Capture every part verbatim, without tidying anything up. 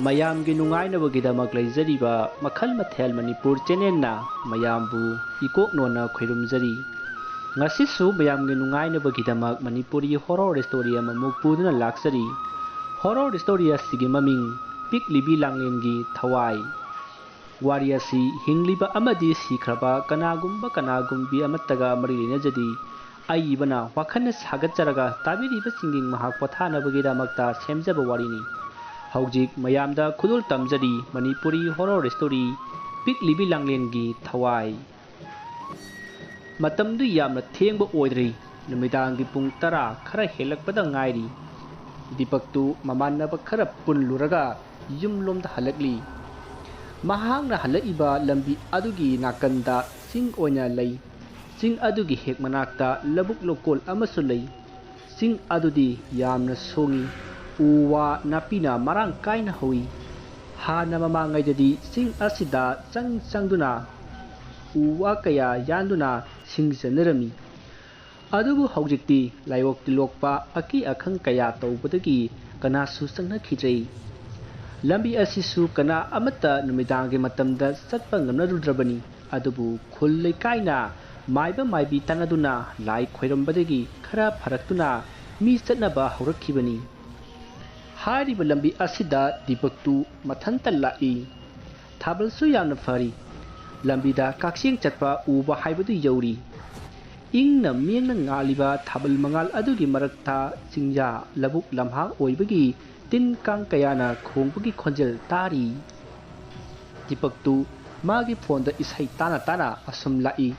ꯃꯌꯥꯝꯒꯤ ꯅꯨꯡꯉꯥꯏꯅꯕꯒꯤꯗꯃꯛ ꯂꯩꯖꯔꯤꯕ ꯃꯈꯜ ꯃꯊꯦꯜ ꯃꯅꯤꯄꯨꯔ ꯆꯦꯅꯦꯜꯅ ꯃꯌꯥꯝꯕꯨ ꯏꯀꯣꯛꯅꯣꯟꯅ ꯈꯣꯏꯔꯨꯝꯖꯔꯤ꯫ ꯉꯁꯤꯁꯨ ꯃꯌꯥꯝꯒꯤ ꯅꯨꯡꯉꯥꯏꯅꯕꯒꯤꯗꯃꯛ ꯃꯅꯤꯄꯨꯔꯤ ꯍꯣꯔꯣꯔ ꯁ꯭ꯇꯣꯔꯤ ꯑꯃꯃꯨꯛ ꯄꯨꯗꯨꯅ ꯂꯥꯛꯆꯔꯤ꯫ ꯍꯣꯔꯣꯔ ꯁ꯭ꯇꯣꯔꯤ ꯑꯁꯤꯒꯤ ꯃꯃꯤꯡ ꯄꯤꯛꯂꯤꯕꯤ ꯂꯥꯡꯂꯦꯟꯒꯤ ꯊꯋꯥꯏ꯫ ꯋꯥꯔꯤ ꯑꯁꯤ ꯍꯤꯡꯂꯤꯕ ꯑꯃꯗꯤ ꯁꯤꯈ꯭ꯔꯕ ꯀꯅꯥꯒꯨꯝꯕ ꯀꯅꯥꯒꯨꯝꯕꯤ ꯑꯃꯠꯇꯒ ꯃꯔꯤ ꯂꯩꯅꯖꯗꯦ꯫ ꯑꯏꯕꯅ ꯋꯥꯈꯜꯅ ꯁꯥꯒꯠꯆꯔꯒ ꯇꯥꯕꯤꯔꯤꯕꯁꯤꯡꯒꯤ ꯉꯥꯏꯍꯥꯛ ꯄꯣꯊꯥꯅꯕꯒꯤꯗꯃꯛꯇ ꯁꯦꯝꯖꯕ ꯋꯥꯔꯤꯅꯤ꯫ ꯍꯧꯖꯤꯛ ꯃꯌꯥꯝꯗ ꯈꯨꯗꯣꯜ ꯇꯝꯖꯔꯤ ꯃꯅꯤꯄꯨꯔꯤ ꯍꯣꯔꯣꯔ ꯁ꯭ꯇꯣꯔꯤ ꯄꯤꯛꯂꯤꯕꯤ ꯂꯥꯡꯂꯦꯟꯒꯤ ꯊꯋꯥꯏ꯫ ꯃꯇꯝꯗꯨ ꯌꯥꯝꯅ ꯊꯦꯡꯕ ꯑꯣꯏꯗ꯭ꯔꯤ꯫ ꯅꯨꯃꯤꯗꯥꯡꯒꯤ ꯄꯨꯡ ꯇꯔꯥ ꯈꯔ ꯍꯦꯜꯂꯛꯄꯗ ꯉꯥꯏꯔꯤ꯫ ꯗꯤꯄꯛꯇꯨ ꯃꯃꯥꯟꯅꯕ ꯈꯔ ꯄꯨꯜꯂꯨꯔꯒ ꯌꯨꯝꯂꯣꯝꯗ ꯍꯜꯂꯛꯂꯤ꯫ ꯃꯍꯥꯛꯅ ꯍꯜꯂꯛꯏꯕ ꯂꯝꯕꯤ ꯑꯗꯨꯒꯤ ꯅꯥꯀꯟꯗ ꯆꯤꯡ ꯑꯣꯏꯅ ꯂꯩ꯫ ꯆꯤꯡ ꯑꯗꯨꯒꯤ ꯍꯦꯛ ꯃꯅꯥꯛꯇ ꯂꯧꯕꯨꯛ ꯂꯧꯀꯣꯜ ꯑꯃꯁꯨ ꯂꯩ꯫ ꯆꯤꯡ ꯑꯗꯨꯗꯤ ꯌꯥꯝꯅ ꯁꯣꯡꯏ꯫ ꯎ ꯋꯥ ꯅꯥꯄꯤꯅ ꯃꯔꯥꯡ ꯀꯥꯏꯅ ꯍꯧꯏ꯫ ꯍꯥꯟꯅ ꯃꯃꯥꯡꯉꯩꯗꯗꯤ ꯆꯤꯡ ꯑꯁꯤꯗ ꯆꯪ ꯆꯪꯗꯨꯅ ꯎ ꯋꯥ ꯀꯌꯥ ꯌꯥꯟꯗꯨꯅ ꯁꯤꯡꯖꯅꯔꯝꯃꯤ꯫ ꯑꯗꯨꯕꯨ ꯍꯧꯖꯤꯛꯇꯤ ꯂꯥꯏꯑꯣꯛ ꯇꯤꯜꯂꯣꯛꯄ ꯑꯀꯤ ꯑꯈꯪ ꯀꯌꯥ ꯇꯧꯕꯗꯒꯤ ꯀꯅꯥꯁꯨ ꯆꯪꯅꯈꯤꯗ꯭ꯔꯦ꯫ ꯂꯝꯕꯤ ꯑꯁꯤꯁꯨ ꯀꯅꯥ ꯑꯃꯠꯇ ꯅꯨꯃꯤꯗꯥꯡꯒꯤ ꯃꯇꯝꯗ ꯆꯠꯄ ꯉꯝꯅꯔꯨꯗ꯭ꯔꯕꯅꯤ꯫ ꯑꯗꯨꯕꯨ ꯈꯨꯜ ꯂꯩꯀꯥꯏꯅ ꯃꯥꯏꯕ ꯃꯥꯏꯕꯤ ꯇꯥꯟꯅꯗꯨꯅ ꯂꯥꯏ ꯈꯣꯏꯔꯝꯕꯗꯒꯤ ꯈꯔ ꯐꯔꯛꯇꯨꯅ ꯃꯤ ꯆꯠꯅꯕ ꯍꯧꯔꯛꯈꯤꯕꯅꯤ꯫ ꯍꯥꯏꯔꯤꯕ ꯂꯝꯕꯤ ꯑꯁꯤꯗ ꯗꯤꯄꯛꯇꯨ ꯃꯊꯟꯇ ꯂꯥꯛꯏ꯫ ꯊꯥꯕꯜꯁꯨ ꯌꯥꯝꯅ ꯐꯔꯤ꯫ ꯂꯝꯕꯤꯗ ꯀꯛꯆꯦꯡ ꯆꯠꯄ ꯎꯕ ꯍꯥꯏꯕꯗꯨ ꯌꯧꯔꯤ꯫ ꯏꯪꯅ ꯃꯤꯡꯅ ꯉꯥꯜꯂꯤꯕ ꯊꯥꯕꯜ ꯃꯉꯥꯜ ꯑꯗꯨꯒꯤ ꯃꯔꯛꯇ ꯆꯤꯡꯌꯥ ꯂꯧꯕꯨꯛ ꯂꯝꯍꯥꯡ ꯑꯣꯏꯕꯒꯤ ꯇꯤꯟ ꯀꯥꯡ ꯀꯌꯥꯅ ꯈꯣꯡꯕꯒꯤ ꯈꯣꯟꯖꯦꯜ ꯇꯥꯔꯤ꯫ ꯗꯤꯄꯛꯇꯨ ꯃꯥꯒꯤ ꯐꯣꯟꯗ ꯏꯁꯩ ꯇꯥꯅ ꯇꯥꯅ ꯑꯁꯨꯝ ꯂꯥꯛꯏ꯫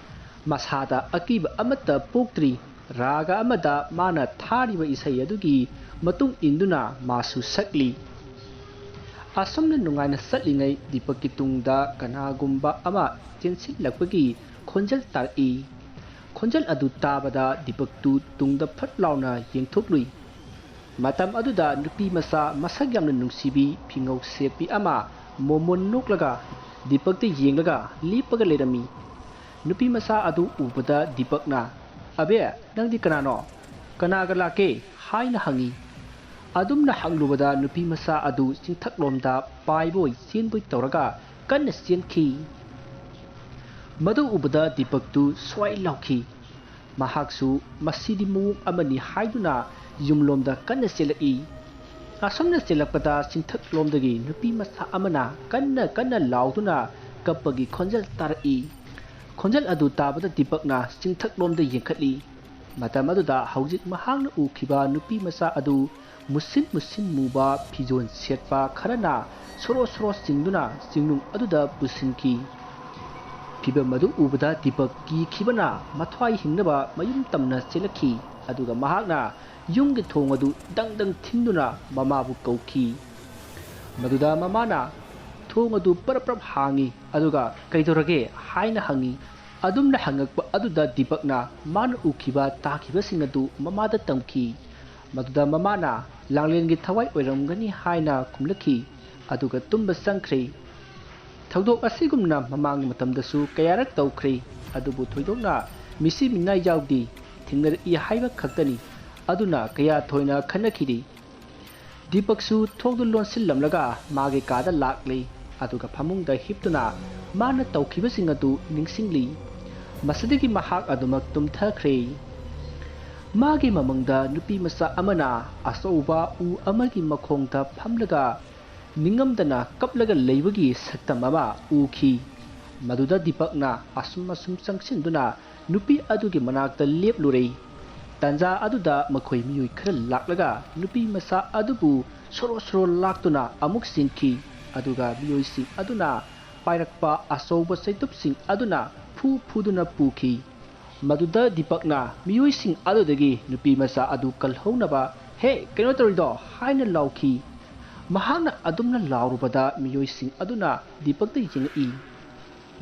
ꯃꯁꯥꯗ ꯑꯀꯤꯕ ꯑꯃꯠꯇ ꯄꯣꯛꯇ꯭ꯔꯤ꯫ ꯔꯥꯒ ꯑꯃꯗ ꯃꯥꯅ ꯊꯥꯔꯤꯕ ꯏꯁꯩ ꯑꯗꯨꯒꯤ ꯃꯇꯨꯡ ꯏꯟꯗꯨꯅ ꯃꯥꯁꯨ ꯁꯛꯂꯤ꯫ ꯑꯁꯨꯝꯅ ꯅꯨꯡꯉꯥꯏꯅ ꯆꯠꯂꯤꯉꯩ ꯗꯤꯄꯛꯀꯤ ꯇꯨꯡꯗ ꯀꯅꯥꯒꯨꯝꯕ ꯑꯃ ꯆꯦꯟꯁꯤꯜꯂꯛꯄꯒꯤ ꯈꯣꯟꯖꯦꯜ ꯇꯥꯔꯛꯏ꯫ ꯈꯣꯟꯖꯦꯜ ꯑꯗꯨ ꯇꯥꯕꯗ ꯗꯤꯄꯛꯇꯨ ꯇꯨꯡꯗ ꯐꯠ ꯂꯥꯎꯅ ꯌꯦꯡꯊꯣꯛꯂꯨꯏ꯫ ꯃꯇꯝ ꯑꯗꯨꯗ ꯅꯨꯄꯤ ꯃꯆꯥ ꯃꯁꯛ ꯌꯥꯝꯅ ꯅꯨꯡꯁꯤꯕꯤ ꯐꯤꯉꯧ ꯁꯦꯠꯄꯤ ꯑꯃ ꯃꯣꯃꯣꯟ ꯅꯣꯛꯂꯒ ꯗꯤꯄꯛꯇ ꯌꯦꯡꯂꯒ ꯂꯦꯞꯄꯒ ꯂꯩꯔꯝꯃꯤ꯫ ꯅꯨꯄꯤ ꯃꯆꯥ ꯑꯗꯨ ꯎꯕꯗ ꯗꯤꯄꯛꯅ, "ꯑꯕꯦ, ꯅꯪꯗꯤ ꯀꯅꯥꯅꯣ? ꯀꯅꯥꯒ ꯂꯥꯛꯀꯦ?" ꯍꯥꯏꯅ ꯍꯪꯉꯤ꯫ ꯑꯗꯨꯝꯅ ꯍꯪꯂꯨꯕꯗ ꯅꯨꯄꯤ ꯃꯆꯥ ꯑꯗꯨ ꯆꯤꯡꯊꯛꯂꯣꯝꯗ ꯄꯥꯏꯕꯣꯏ ꯆꯦꯟꯕꯣꯏ ꯇꯧꯔꯒ ꯀꯟꯅ ꯆꯦꯟꯈꯤ꯫ ꯃꯗꯨ ꯎꯕꯗ ꯗꯤꯄꯛꯇꯨ ꯁ꯭ꯋꯥꯏ ꯂꯥꯎꯈꯤ꯫ ꯃꯍꯥꯛꯁꯨ "ꯃꯁꯤꯗꯤ ꯃꯑꯣꯡ ꯑꯃꯅꯤ" ꯍꯥꯏꯗꯨꯅ ꯌꯨꯝꯂꯣꯝꯗ ꯀꯟꯅ ꯆꯦꯜꯂꯛꯏ꯫ ꯑꯁꯨꯝꯅ ꯆꯦꯜꯂꯛꯄꯗ ꯆꯤꯡꯊꯛꯂꯣꯝꯗꯒꯤ ꯅꯨꯄꯤ ꯃꯆꯥ ꯑꯃꯅ ꯀꯟꯅ ꯀꯟꯅ ꯂꯥꯎꯗꯨꯅ ꯀꯞꯄꯒꯤ ꯈꯣꯟꯖꯦꯜ ꯇꯥꯔꯛꯏ꯫ ꯈꯣꯟꯖꯦꯜ ꯑꯗꯨ ꯇꯥꯕꯗ ꯗꯤꯄꯛꯅ ꯆꯤꯡꯊꯛꯂꯣꯝꯗ ꯌꯦꯡꯈꯠꯂꯤ꯫ ꯃꯇꯝ ꯑꯗꯨꯗ ꯍꯧꯖꯤꯛ ꯃꯍꯥꯛꯅ ꯎꯈꯤꯕ ꯅꯨꯄꯤ ꯃꯆꯥ ꯑꯗꯨ ꯃꯨꯁꯤꯟ ꯃꯨꯁꯤꯟ ꯃꯨꯕ ꯐꯤꯖꯣꯜ ꯁꯦꯠꯄ ꯈꯔꯅ ꯁꯣꯔꯣ ꯁꯣꯔꯣ ꯆꯤꯡꯗꯨꯅ ꯆꯤꯡꯅꯨꯡ ꯑꯗꯨꯗ ꯄꯨꯁꯤꯟꯈꯤ꯫ ꯐꯤꯚꯝ ꯑꯗꯨ ꯎꯕꯗ ꯗꯤꯄꯛ ꯀꯤꯈꯤꯕꯅ ꯃꯊ꯭ꯋꯥꯏ ꯍꯤꯡꯅꯕ ꯃꯌꯨꯝ ꯇꯝꯅ ꯆꯦꯜꯂꯛꯈꯤ, ꯑꯗꯨꯒ ꯃꯍꯥꯛꯅ ꯌꯨꯝꯒꯤ ꯊꯣꯡ ꯑꯗꯨ ꯗꯪ ꯗꯪ ꯊꯤꯟꯗꯨꯅ ꯃꯃꯥꯕꯨ ꯀꯧꯈꯤ꯫ ꯃꯗꯨꯗ ꯃꯃꯥꯅ "ꯊꯣꯡ ꯑꯗꯨ ꯄꯔꯞ ꯄꯔꯞ ꯍꯥꯡꯉꯤ, ꯑꯗꯨꯒ ꯀꯩꯗꯧꯔꯒꯦ?" ꯍꯥꯏꯅ ꯍꯪꯉꯤ꯫ ꯑꯗꯨꯝꯅ ꯍꯪꯉꯛꯄ ꯑꯗꯨꯗ ꯗꯤꯄꯛꯅ ꯃꯥꯅ ꯎꯈꯤꯕ ꯇꯥꯈꯤꯕꯁꯤꯡ ꯑꯗꯨ ꯃꯃꯥꯗ ꯇꯝꯈꯤ꯫ ꯃꯗꯨꯗ ꯃꯃꯥꯅ "ꯂꯥꯡꯂꯦꯟꯒꯤ ꯊꯋꯥꯏ ꯑꯣꯏꯔꯝꯒꯅꯤ" ꯍꯥꯏꯅ ꯈꯨꯝꯂꯛꯈꯤ, ꯑꯗꯨꯒ ꯇꯨꯝꯕ ꯆꯪꯈ꯭ꯔꯦ꯫ ꯊꯧꯗꯣꯛ ꯑꯁꯤꯒꯨꯝꯅ ꯃꯃꯥꯡꯒꯤ ꯃꯇꯝꯗꯁꯨ ꯀꯌꯥꯔꯛ ꯇꯧꯈ꯭ꯔꯦ, ꯑꯗꯨꯕꯨ ꯊꯣꯏꯗꯣꯛꯅ ꯃꯤꯁꯤ ꯃꯤꯅꯥꯏ ꯌꯥꯎꯗꯦ, ꯊꯦꯡꯅꯔꯛꯏ ꯍꯥꯏꯕ ꯈꯛꯇꯅꯤ꯫ ꯑꯗꯨꯅ ꯀꯌꯥ ꯊꯣꯏꯅ ꯈꯟꯅꯈꯤꯗꯦ꯫ ꯗꯤꯄꯛꯁꯨ ꯊꯣꯡꯗꯨ ꯂꯣꯟꯁꯤꯜꯂꯝꯂꯒ ꯃꯥꯒꯤ ꯀꯥꯗ ꯂꯥꯛꯂꯦ, ꯑꯗꯨꯒ ꯐꯃꯨꯡꯗ ꯍꯤꯞꯇꯨꯅ ꯃꯥꯅ ꯇꯧꯈꯤꯕꯁꯤꯡ ꯑꯗꯨ ꯅꯤꯡꯁꯤꯡꯂꯤ꯫ ꯃꯁꯤꯗꯒꯤ ꯃꯍꯥꯛ ꯑꯗꯨꯃꯛ ꯇꯨꯝꯊꯈ꯭ꯔꯦ꯫ ꯃꯥꯒꯤ ꯃꯃꯪꯗ ꯅꯨꯄꯤ ꯃꯆꯥ ꯑꯃꯅ ꯑꯆꯧꯕ ꯎ ꯑꯃꯒꯤ ꯃꯈꯣꯡꯗ ꯐꯝꯂꯒ ꯅꯤꯡꯉꯝꯗꯅ ꯀꯞꯂꯒ ꯂꯩꯕꯒꯤ ꯁꯛꯇꯝ ꯑꯃ ꯎꯈꯤ꯫ ꯃꯗꯨꯗ ꯗꯤꯄꯛꯅ ꯑꯁꯨꯝ ꯑꯁꯨꯝ ꯆꯪꯁꯤꯟꯗꯨꯅ ꯅꯨꯄꯤ ꯑꯗꯨꯒꯤ ꯃꯅꯥꯛꯇ ꯂꯦꯞꯂꯨꯔꯦ꯫ ꯇꯥꯟꯖꯥ ꯑꯗꯨꯗ ꯃꯈꯣꯏ ꯃꯤꯑꯣꯏ ꯈꯔ ꯂꯥꯛꯂꯒ ꯅꯨꯄꯤ ꯃꯆꯥ ꯑꯗꯨꯕꯨ ꯁꯣꯔꯣ ꯁꯣꯔꯣ ꯂꯥꯛꯇꯨꯅ ꯑꯃꯨꯛ ꯆꯤꯡꯈꯤ, ꯑꯗꯨꯒ ꯃꯤꯑꯣꯏꯁꯤꯡ ꯑꯗꯨꯅ ꯄꯥꯏꯔꯛꯄ ꯑꯆꯧꯕ ꯆꯩꯇꯨꯞꯁꯤꯡ ꯑꯗꯨꯅ ꯐꯨ ꯐꯨꯗꯨꯅ ꯄꯨꯈꯤ꯫ ꯃꯗꯨꯗ ꯗꯤꯄꯛꯅ ꯃꯤꯑꯣꯏꯁꯤꯡ ꯑꯗꯨꯗꯒꯤ ꯅꯨꯄꯤ ꯃꯆꯥ ꯑꯗꯨ ꯀꯜꯍꯧꯅꯕ "ꯍꯦ, ꯀꯩꯅꯣ ꯇꯧꯔꯤꯗꯣ?" ꯍꯥꯏꯅ ꯂꯥꯎꯈꯤ꯫ ꯃꯍꯥꯛꯅ ꯑꯗꯨꯝꯅ ꯂꯥꯎꯔꯨꯕꯗ ꯃꯤꯑꯣꯏꯁꯤꯡ ꯑꯗꯨꯅ ꯗꯤꯄꯛꯇ ꯌꯦꯡꯉꯛꯏ꯫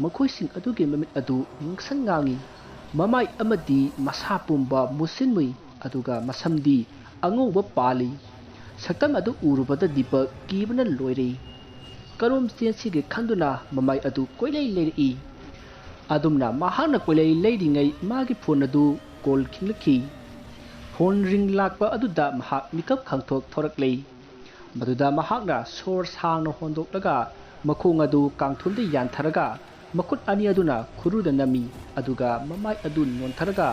ꯃꯈꯣꯏꯁꯤꯡ ꯑꯗꯨꯒꯤ ꯃꯃꯤꯠ ꯑꯗꯨ ꯉꯥꯡꯁꯪ ꯉꯥꯡꯏ꯫ ꯃꯃꯥꯏ ꯑꯃꯗꯤ ꯃꯁꯥ ꯄꯨꯝꯕ ꯃꯨꯁꯤꯟ ꯃꯨꯏ, ꯑꯗꯨꯒ ꯃꯁꯝꯗꯤ ꯑꯉꯧꯕ ꯄꯥꯜꯂꯤ꯫ ꯁꯛꯇꯝ ꯑꯗꯨ ꯎꯔꯨꯕꯗ ꯗꯤꯄꯛ ꯀꯤꯕꯅ ꯂꯣꯏꯔꯦ꯫ ꯀꯔꯣꯝ ꯆꯦꯟꯁꯤꯒꯦ ꯈꯟꯗꯨꯅ ꯃꯃꯥꯏ ꯑꯗꯨ ꯀꯣꯏꯂꯩ ꯂꯩꯔꯛꯏ꯫ ꯑꯗꯨꯝꯅ ꯃꯍꯥꯛꯅ ꯀꯣꯏꯂꯩ ꯂꯩꯔꯤꯉꯩ ꯃꯥꯒꯤ ꯐꯣꯟ ꯑꯗꯨ ꯀꯣꯜ ꯈꯤꯡꯂꯛꯈꯤ꯫ ꯐꯣꯟ ꯔꯤꯡ ꯂꯥꯛꯄ ꯑꯗꯨꯗ ꯃꯍꯥꯛ ꯃꯤꯀꯞ ꯈꯪꯊꯣꯛ ꯊꯣꯔꯛꯂꯦ꯫ ꯃꯗꯨꯗ ꯃꯍꯥꯛꯅ ꯁꯣꯔ ꯁꯥꯡꯅ ꯍꯣꯟꯗꯣꯛꯂꯒ ꯃꯈꯣꯡ ꯑꯗꯨ ꯀꯥꯡꯊꯨꯝꯗ ꯌꯥꯟꯊꯔꯒ ꯃꯈꯨꯠ ꯑꯅꯤ ꯑꯗꯨꯅ ꯈꯨꯔꯨꯗ ꯅꯝꯃꯤ, ꯑꯗꯨꯒ ꯃꯃꯥꯏ ꯑꯗꯨ ꯅꯣꯟꯊꯔꯒ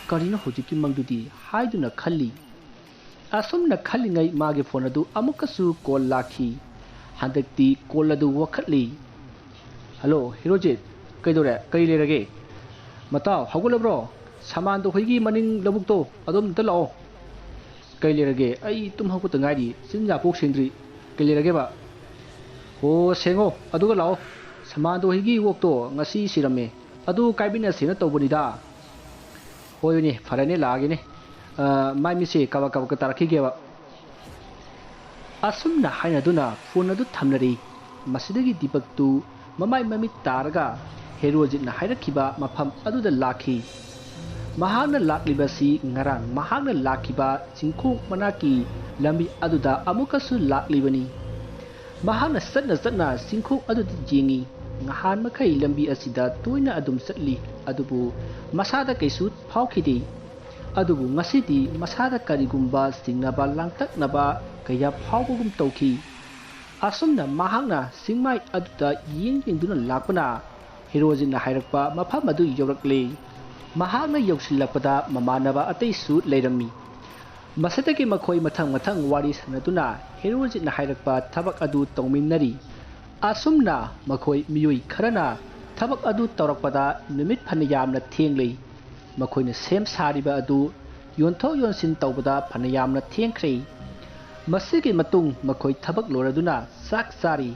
"ꯀꯔꯤꯅꯣ ꯍꯧꯖꯤꯛꯀꯤ ꯃꯪꯗꯨꯗꯤ?" ꯍꯥꯏꯗꯨꯅ ꯈꯜꯂꯤ꯫ ꯑꯁꯨꯝꯅ ꯈꯜꯂꯤꯉꯩ ꯃꯥꯒꯤ ꯐꯣꯟ ꯑꯗꯨ ꯑꯃꯨꯛꯀꯁꯨ ꯀꯣꯜ ꯂꯥꯛꯈꯤ꯫ ꯍꯟꯗꯛꯇꯤ ꯀꯣꯜ ꯑꯗꯨ ꯋꯥꯈꯠꯂꯤ꯫ "ꯍꯜꯂꯣ, ꯍꯤꯔꯣꯖꯤꯠ, ꯀꯩꯗꯧꯔꯦ? ꯀꯔꯤ ꯂꯩꯔꯒꯦ?" "ꯃꯇꯥꯎ, ꯍꯧꯒꯠꯂꯕ꯭ꯔꯣ? ꯁꯃꯥꯟꯗꯣ ꯍꯣꯏꯒꯤ ꯃꯅꯤꯡ ꯂꯧꯕꯨꯛꯇꯣ ꯑꯗꯣꯝꯗ ꯂꯥꯛꯑꯣ꯫" "ꯀꯩ ꯂꯩꯔꯒꯦ? ꯑꯩ ꯇꯨꯝ ꯍꯧꯒꯠꯇ ꯉꯥꯏꯔꯤ, ꯆꯤꯟꯖꯥꯛꯐꯥꯎ ꯁꯦꯡꯗ꯭ꯔꯤ꯫ ꯀꯩ ꯂꯩꯔꯒꯦꯕ?" "ꯍꯣ, ꯁꯦꯡꯉꯣ, ꯑꯗꯨꯒ ꯂꯥꯛꯑꯣ꯫ ꯁꯃꯥꯟꯗꯣ ꯍꯣꯏꯒꯤ ꯑꯣꯛꯇꯣ ꯉꯁꯤ ꯁꯤꯔꯝꯃꯦ, ꯑꯗꯨ ꯀꯥꯏꯃꯤꯟꯅꯁꯦꯅ ꯇꯧꯕꯅꯤꯗ꯫" "ꯍꯣꯏꯅꯦ, ꯐꯔꯦꯅꯦ, ꯂꯥꯛꯑꯒꯦꯅꯦ꯫ ꯑ, ꯃꯥꯏ ꯃꯤꯠꯁꯦ ꯀꯥꯕꯛ ꯀꯥꯕꯛꯀ ꯇꯥꯔꯛꯈꯤꯒꯦꯕ꯫" ꯑꯁꯨꯝꯅ ꯍꯥꯏꯅꯗꯨꯅ ꯐꯣꯟ ꯑꯗꯨ ꯊꯝꯅꯔꯦ꯫ ꯃꯁꯤꯗꯒꯤ ꯗꯤꯄꯛꯇꯨ ꯃꯃꯥꯏ ꯃꯃꯤꯠ ꯇꯥꯔꯒ ꯍꯦꯔꯣꯖꯤꯠꯅ ꯍꯥꯏꯔꯛꯈꯤꯕ ꯃꯐꯝ ꯑꯗꯨꯗ ꯂꯥꯛꯈꯤ꯫ ꯃꯍꯥꯛꯅ ꯂꯥꯛꯂꯤꯕꯁꯤ ꯉꯔꯥꯡ ꯃꯍꯥꯛꯅ ꯂꯥꯛꯈꯤꯕ ꯆꯤꯡꯈꯣꯡ ꯃꯅꯥꯛꯀꯤ ꯂꯝꯕꯤ ꯑꯗꯨꯗ ꯑꯃꯨꯛꯀꯁꯨ ꯂꯥꯛꯂꯤꯕꯅꯤ꯫ ꯃꯍꯥꯛꯅ ꯆꯠꯅ ꯆꯠꯅ ꯆꯤꯡꯈꯣꯡ ꯑꯗꯨꯗ ꯌꯦꯡꯉꯤ꯫ ꯅꯍꯥꯟ ꯃꯈꯩ ꯂꯝꯕꯤ ꯑꯁꯤꯗ ꯇꯣꯏꯅ ꯑꯗꯨꯝ ꯆꯠꯂꯤ, ꯑꯗꯨꯕꯨ ꯃꯁꯥꯗ ꯀꯩꯁꯨ ꯐꯥꯎꯈꯤꯗꯦ꯫ ꯑꯗꯨꯕꯨ ꯉꯁꯤꯗꯤ ꯃꯁꯥꯗ ꯀꯔꯤꯒꯨꯝꯕ ꯆꯤꯡꯅꯕ ꯂꯥꯡꯇꯛꯅꯕ ꯀꯌꯥ ꯐꯥꯎꯕꯒꯨꯝ ꯇꯧꯈꯤ꯫ ꯑꯁꯨꯝꯅ ꯃꯍꯥꯛꯅ ꯆꯤꯡꯃꯥꯏ ꯑꯗꯨꯗ ꯌꯦꯡ ꯌꯦꯡꯗꯨꯅ ꯂꯥꯛꯄꯅ ꯍꯦꯔꯣꯖꯤꯠꯅ ꯍꯥꯏꯔꯛꯄ ꯃꯐꯝ ꯑꯗꯨ ꯌꯧꯔꯛꯂꯦ꯫ ꯃꯍꯥꯛꯅ ꯌꯧꯁꯤꯜꯂꯛꯄꯗ ꯃꯃꯥꯟꯅꯕ ꯑꯇꯩꯁꯨ ꯂꯩꯔꯝꯃꯤ꯫ ꯃꯁꯤꯗꯒꯤ ꯃꯈꯣꯏ ꯃꯊꯪ ꯃꯊꯪ ꯋꯥꯔꯤ ꯁꯥꯟꯅꯗꯨꯅ ꯍꯦꯔꯣꯖꯤꯠꯅ ꯍꯥꯏꯔꯛꯄ ꯊꯕꯛ ꯑꯗꯨ ꯇꯧꯃꯤꯟꯅꯔꯤ꯫ ꯑꯁꯨꯝꯅ ꯃꯈꯣꯏ ꯃꯤꯑꯣꯏ ꯈꯔꯅ ꯊꯕꯛ ꯑꯗꯨ ꯇꯧꯔꯛꯄꯗ ꯅꯨꯃꯤꯠ ꯐꯅ ꯌꯥꯝꯅ ꯊꯦꯡꯂꯤ꯫ ꯃꯈꯣꯏꯅ ꯁꯦꯝ ꯁꯥꯔꯤꯕ ꯑꯗꯨ ꯌꯣꯟꯊꯣꯛ ꯌꯣꯟꯁꯤꯟ ꯇꯧꯕꯗ ꯐꯅ ꯌꯥꯝꯅ ꯊꯦꯡꯈ꯭ꯔꯦ꯫ ꯃꯁꯤꯒꯤ ꯃꯇꯨꯡ ꯃꯈꯣꯏ ꯊꯕꯛ ꯂꯣꯏꯔꯗꯨꯅ ꯆꯥꯛ ꯆꯥꯔꯤ꯫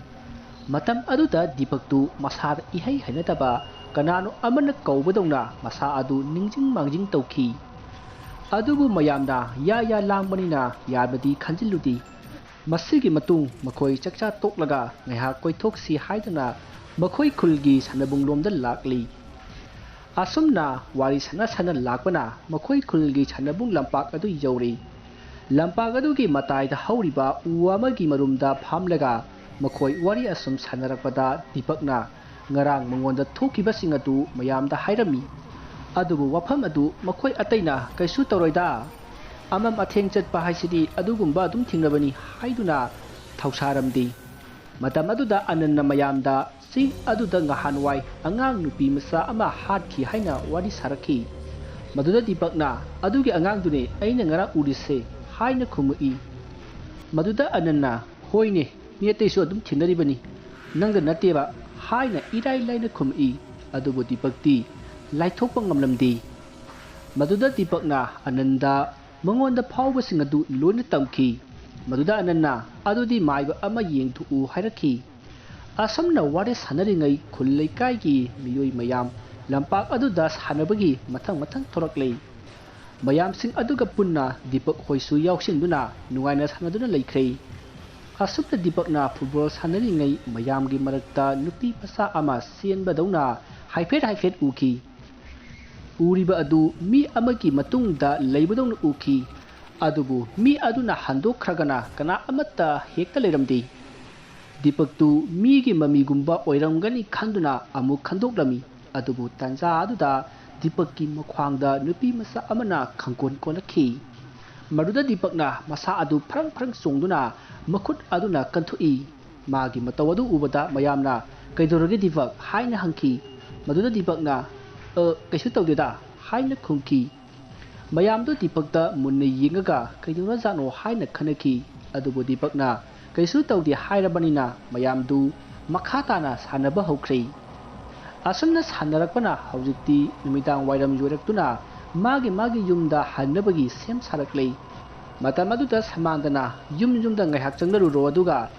ꯃꯇꯝ ꯑꯗꯨꯗ ꯗꯤꯄꯛꯇꯨ ꯃꯁꯥꯗ ꯏꯍꯩ ꯍꯩꯅꯗꯕ ꯀꯅꯥꯅꯣ ꯑꯃꯅ ꯀꯧꯕꯗꯧꯅ ꯃꯁꯥ ꯑꯗꯨ ꯅꯤꯡꯖꯤꯡ ꯃꯥꯡꯖꯤꯡ ꯇꯧꯈꯤ꯫ ꯑꯗꯨꯕꯨ ꯃꯌꯥꯝꯅ ꯌꯥ ꯌꯥ ꯂꯥꯡꯕꯅꯤꯅ ꯌꯥꯕꯗꯤ ꯈꯟꯖꯤꯜꯂꯨꯗꯦ꯫ ꯃꯁꯤꯒꯤ ꯃꯇꯨꯡ ꯃꯈꯣꯏ ꯆꯥꯛꯆꯥ ꯇꯣꯛꯂꯒ ꯉꯥꯏꯍꯥꯛ ꯀꯣꯏꯊꯣꯛꯁꯤ ꯍꯥꯏꯗꯨꯅ ꯃꯈꯣꯏ ꯈꯨꯜꯒꯤ ꯁꯥꯟꯅꯕꯨꯡꯂꯣꯝꯗ ꯂꯥꯛꯂꯤ꯫ ꯑꯁꯨꯝꯅ ꯋꯥꯔꯤ ꯁꯥꯟꯅ ꯁꯥꯟꯅ ꯂꯥꯛꯄꯅ ꯃꯈꯣꯏ ꯈꯨꯜꯒꯤ ꯁꯥꯟꯅꯕꯨꯡ ꯂꯝꯄꯥꯛ ꯑꯗꯨ ꯌꯧꯔꯦ꯫ ꯂꯝꯄꯥꯛ ꯑꯗꯨꯒꯤ ꯃꯇꯥꯏꯗ ꯍꯧꯔꯤꯕ ꯎ ꯑꯃꯒꯤ ꯃꯔꯨꯝꯗ ꯐꯝꯂꯒ ꯃꯈꯣꯏ ꯋꯥꯔꯤ ꯑꯁꯨꯝ ꯁꯥꯟꯅꯔꯛꯄꯗ ꯗꯤꯄꯛꯅ ꯉꯔꯥꯡ ꯃꯉꯣꯟꯗ ꯊꯣꯛꯈꯤꯕꯁꯤꯡ ꯑꯗꯨ ꯃꯌꯥꯝꯗ ꯍꯥꯏꯔꯝꯃꯤ꯫ ꯑꯗꯨꯕꯨ ꯋꯥꯐꯝ ꯑꯗꯨ ꯃꯈꯣꯏ ꯑꯇꯩꯅ ꯀꯩꯁꯨ ꯇꯧꯔꯣꯏꯗ, ꯑꯃꯝ ꯑꯊꯦꯡ ꯆꯠꯄ ꯍꯥꯏꯁꯤꯗꯤ ꯑꯗꯨꯒꯨꯝꯕ ꯑꯗꯨꯝ ꯊꯦꯡꯅꯕꯅꯤ ꯍꯥꯏꯗꯨꯅ ꯊꯧꯁꯥꯔꯝꯗꯦ꯫ ꯃꯇꯝ ꯑꯗꯨꯗ ꯑꯅꯟꯅ ꯃꯌꯥꯝꯗ ꯆꯤꯡ ꯑꯗꯨꯗ ꯉꯍꯥꯟꯋꯥꯏ ꯑꯉꯥꯡ ꯅꯨꯄꯤ ꯃꯆꯥ ꯑꯃ ꯍꯥꯠꯈꯤ ꯍꯥꯏꯅ ꯋꯥꯔꯤ ꯁꯥꯔꯛꯈꯤ꯫ ꯃꯗꯨꯗ ꯗꯤꯄꯛꯅ, "ꯑꯗꯨꯒꯤ ꯑꯉꯥꯡꯗꯨꯅꯦ ꯑꯩꯅ ꯉꯔꯥꯡ ꯎꯔꯤꯁꯦ" ꯍꯥꯏꯅ ꯈꯨꯝꯃꯛꯏ꯫ ꯃꯗꯨꯗ ꯑꯅꯟꯅ, "ꯍꯣꯏꯅꯦ, ꯃꯤ ꯑꯇꯩꯁꯨ ꯑꯗꯨꯝ ꯊꯦꯡꯅꯔꯤꯕꯅꯤ, ꯅꯪꯗ ꯅꯠꯇꯦꯕ" ꯍꯥꯏꯅ ꯏꯔꯥꯏ ꯂꯥꯏꯅ ꯈꯨꯝꯃꯛꯏ꯫ ꯑꯗꯨꯕꯨ ꯗꯤꯄꯛꯇꯤ ꯂꯥꯏꯊꯣꯛꯄ ꯉꯝꯂꯝꯗꯦ꯫ ꯃꯗꯨꯗ ꯗꯤꯄꯛꯅ ꯑꯅꯟꯗ ꯃꯉꯣꯟꯗ ꯐꯥꯎꯕꯁꯤꯡ ꯑꯗꯨ ꯂꯣꯏꯅ ꯇꯝꯈꯤ꯫ ꯃꯗꯨꯗ ꯑꯅꯟꯅ, "ꯑꯗꯨꯗꯤ ꯃꯥꯏꯕ ꯑꯃ ꯌꯦꯡꯊꯣꯛꯎ" ꯍꯥꯏꯔꯛꯈꯤ꯫ ꯑꯁꯨꯝꯅ ꯋꯥꯔꯤ ꯁꯥꯟꯅꯔꯤꯉꯩ ꯈꯨꯜ ꯂꯩꯀꯥꯏꯒꯤ ꯃꯤꯑꯣꯏ ꯃꯌꯥꯝ ꯂꯝꯄꯥꯛ ꯑꯗꯨꯗ ꯁꯥꯟꯅꯕꯒꯤ ꯃꯊꯪ ꯃꯊꯪ ꯊꯣꯔꯛꯂꯦ꯫ ꯃꯌꯥꯝꯁꯤꯡ ꯑꯗꯨꯒ ꯄꯨꯟꯅ ꯗꯤꯄꯛ ꯍꯣꯏꯁꯨ ꯌꯥꯎꯁꯤꯟꯗꯨꯅ ꯅꯨꯡꯉꯥꯏꯅ ꯁꯥꯟꯅꯗꯨꯅ ꯂꯩꯈ꯭ꯔꯦ꯫ ꯑꯁꯨꯝꯅ ꯗꯤꯄꯛꯅ ꯐꯨꯠꯕꯣꯜ ꯁꯥꯟꯅꯔꯤꯉꯩ ꯃꯌꯥꯝꯒꯤ ꯃꯔꯛꯇ ꯅꯨꯄꯤ ꯃꯆꯥ ꯑꯃ ꯆꯦꯟꯕꯗꯧꯅ ꯍꯥꯏꯐꯦꯠ ꯍꯥꯏꯐꯦꯠ ꯎꯈꯤ꯫ ꯎꯔꯤꯕ ꯑꯗꯨ ꯃꯤ ꯑꯃꯒꯤ ꯃꯇꯨꯡꯗ ꯂꯩꯕꯗꯧꯅ ꯎꯈꯤ꯫ ꯑꯗꯨꯕꯨ ꯃꯤ ꯑꯗꯨꯅ ꯍꯟꯗꯣꯛꯈ꯭ꯔꯒꯅ ꯀꯅꯥ ꯑꯃꯠꯇ ꯍꯦꯛꯇ ꯂꯩꯔꯝꯗꯦ꯫ ꯗꯤꯄꯛꯇꯨ ꯃꯤꯒꯤ ꯃꯃꯤꯒꯨꯝꯕ ꯑꯣꯏꯔꯝꯒꯅꯤ ꯈꯟꯗꯨꯅ ꯑꯃꯨꯛ ꯈꯟꯗꯣꯛꯂꯝꯃꯤ꯫ ꯑꯗꯨꯕꯨ ꯇꯥꯟꯖꯥ ꯑꯗꯨꯗ ꯗꯤꯄꯛꯀꯤ ꯃꯈ꯭ꯋꯥꯡꯗ ꯅꯨꯄꯤ ꯃꯆꯥ ꯑꯃꯅ ꯈꯪꯀꯣꯟ ꯀꯣꯜꯂꯛꯈꯤ꯫ ꯃꯗꯨꯗ ꯗꯤꯄꯛꯅ ꯃꯁꯥ ꯑꯗꯨ ꯐ꯭ꯔꯪ ꯐ꯭ꯔꯪ ꯆꯣꯡꯗꯨꯅ ꯃꯈꯨꯠ ꯑꯗꯨꯅ ꯀꯟꯊꯣꯛꯏ꯫ ꯃꯥꯒꯤ ꯃꯇꯧ ꯑꯗꯨ ꯎꯕꯗ ꯃꯌꯥꯝꯅ, "ꯀꯩꯗꯧꯔꯒꯦ ꯗꯤꯄꯛ?" ꯍꯥꯏꯅ ꯍꯪꯈꯤ꯫ ꯃꯗꯨꯗ ꯗꯤꯄꯛꯅ, "ꯑ, ꯀꯩꯁꯨ ꯇꯧꯗꯦꯗ" ꯍꯥꯏꯅ ꯈꯨꯝꯈꯤ꯫ ꯃꯌꯥꯝꯗꯨ ꯗꯤꯄꯛꯇ ꯃꯨꯟꯅ ꯌꯦꯡꯉꯒ ꯀꯩꯗꯧꯔꯖꯥꯠꯅꯣ ꯍꯥꯏꯅ ꯈꯟꯅꯈꯤ꯫ ꯑꯗꯨꯕꯨ ꯗꯤꯄꯛꯅ ꯀꯩꯁꯨ ꯇꯧꯗꯦ ꯍꯥꯏꯔꯕꯅꯤꯅ ꯃꯌꯥꯝꯗꯨ ꯃꯈꯥ ꯇꯥꯅ ꯁꯥꯟꯅꯕ ꯍꯧꯈ꯭ꯔꯦ꯫ ꯑꯁꯨꯝꯅ ꯁꯥꯟꯅꯔꯛꯄꯅ ꯍꯧꯖꯤꯛꯇꯤ ꯅꯨꯃꯤꯗꯥꯡ ꯋꯥꯏꯔꯝ ꯌꯣꯏꯔꯛꯇꯨꯅ ꯃꯥꯒꯤ ꯃꯥꯒꯤ ꯌꯨꯝꯗ ꯍꯟꯅꯕꯒꯤ ꯁꯦꯝ ꯁꯥꯔꯛꯂꯦ꯫ ꯃꯇꯝ ꯑꯗꯨꯗ ꯁꯃꯥꯟꯗꯅ, "ꯌꯨꯝ ꯌꯨꯝꯗ ꯉꯥꯏꯍꯥꯛ ꯆꯪꯂꯔꯨꯔꯣ, ꯑꯗꯨꯒ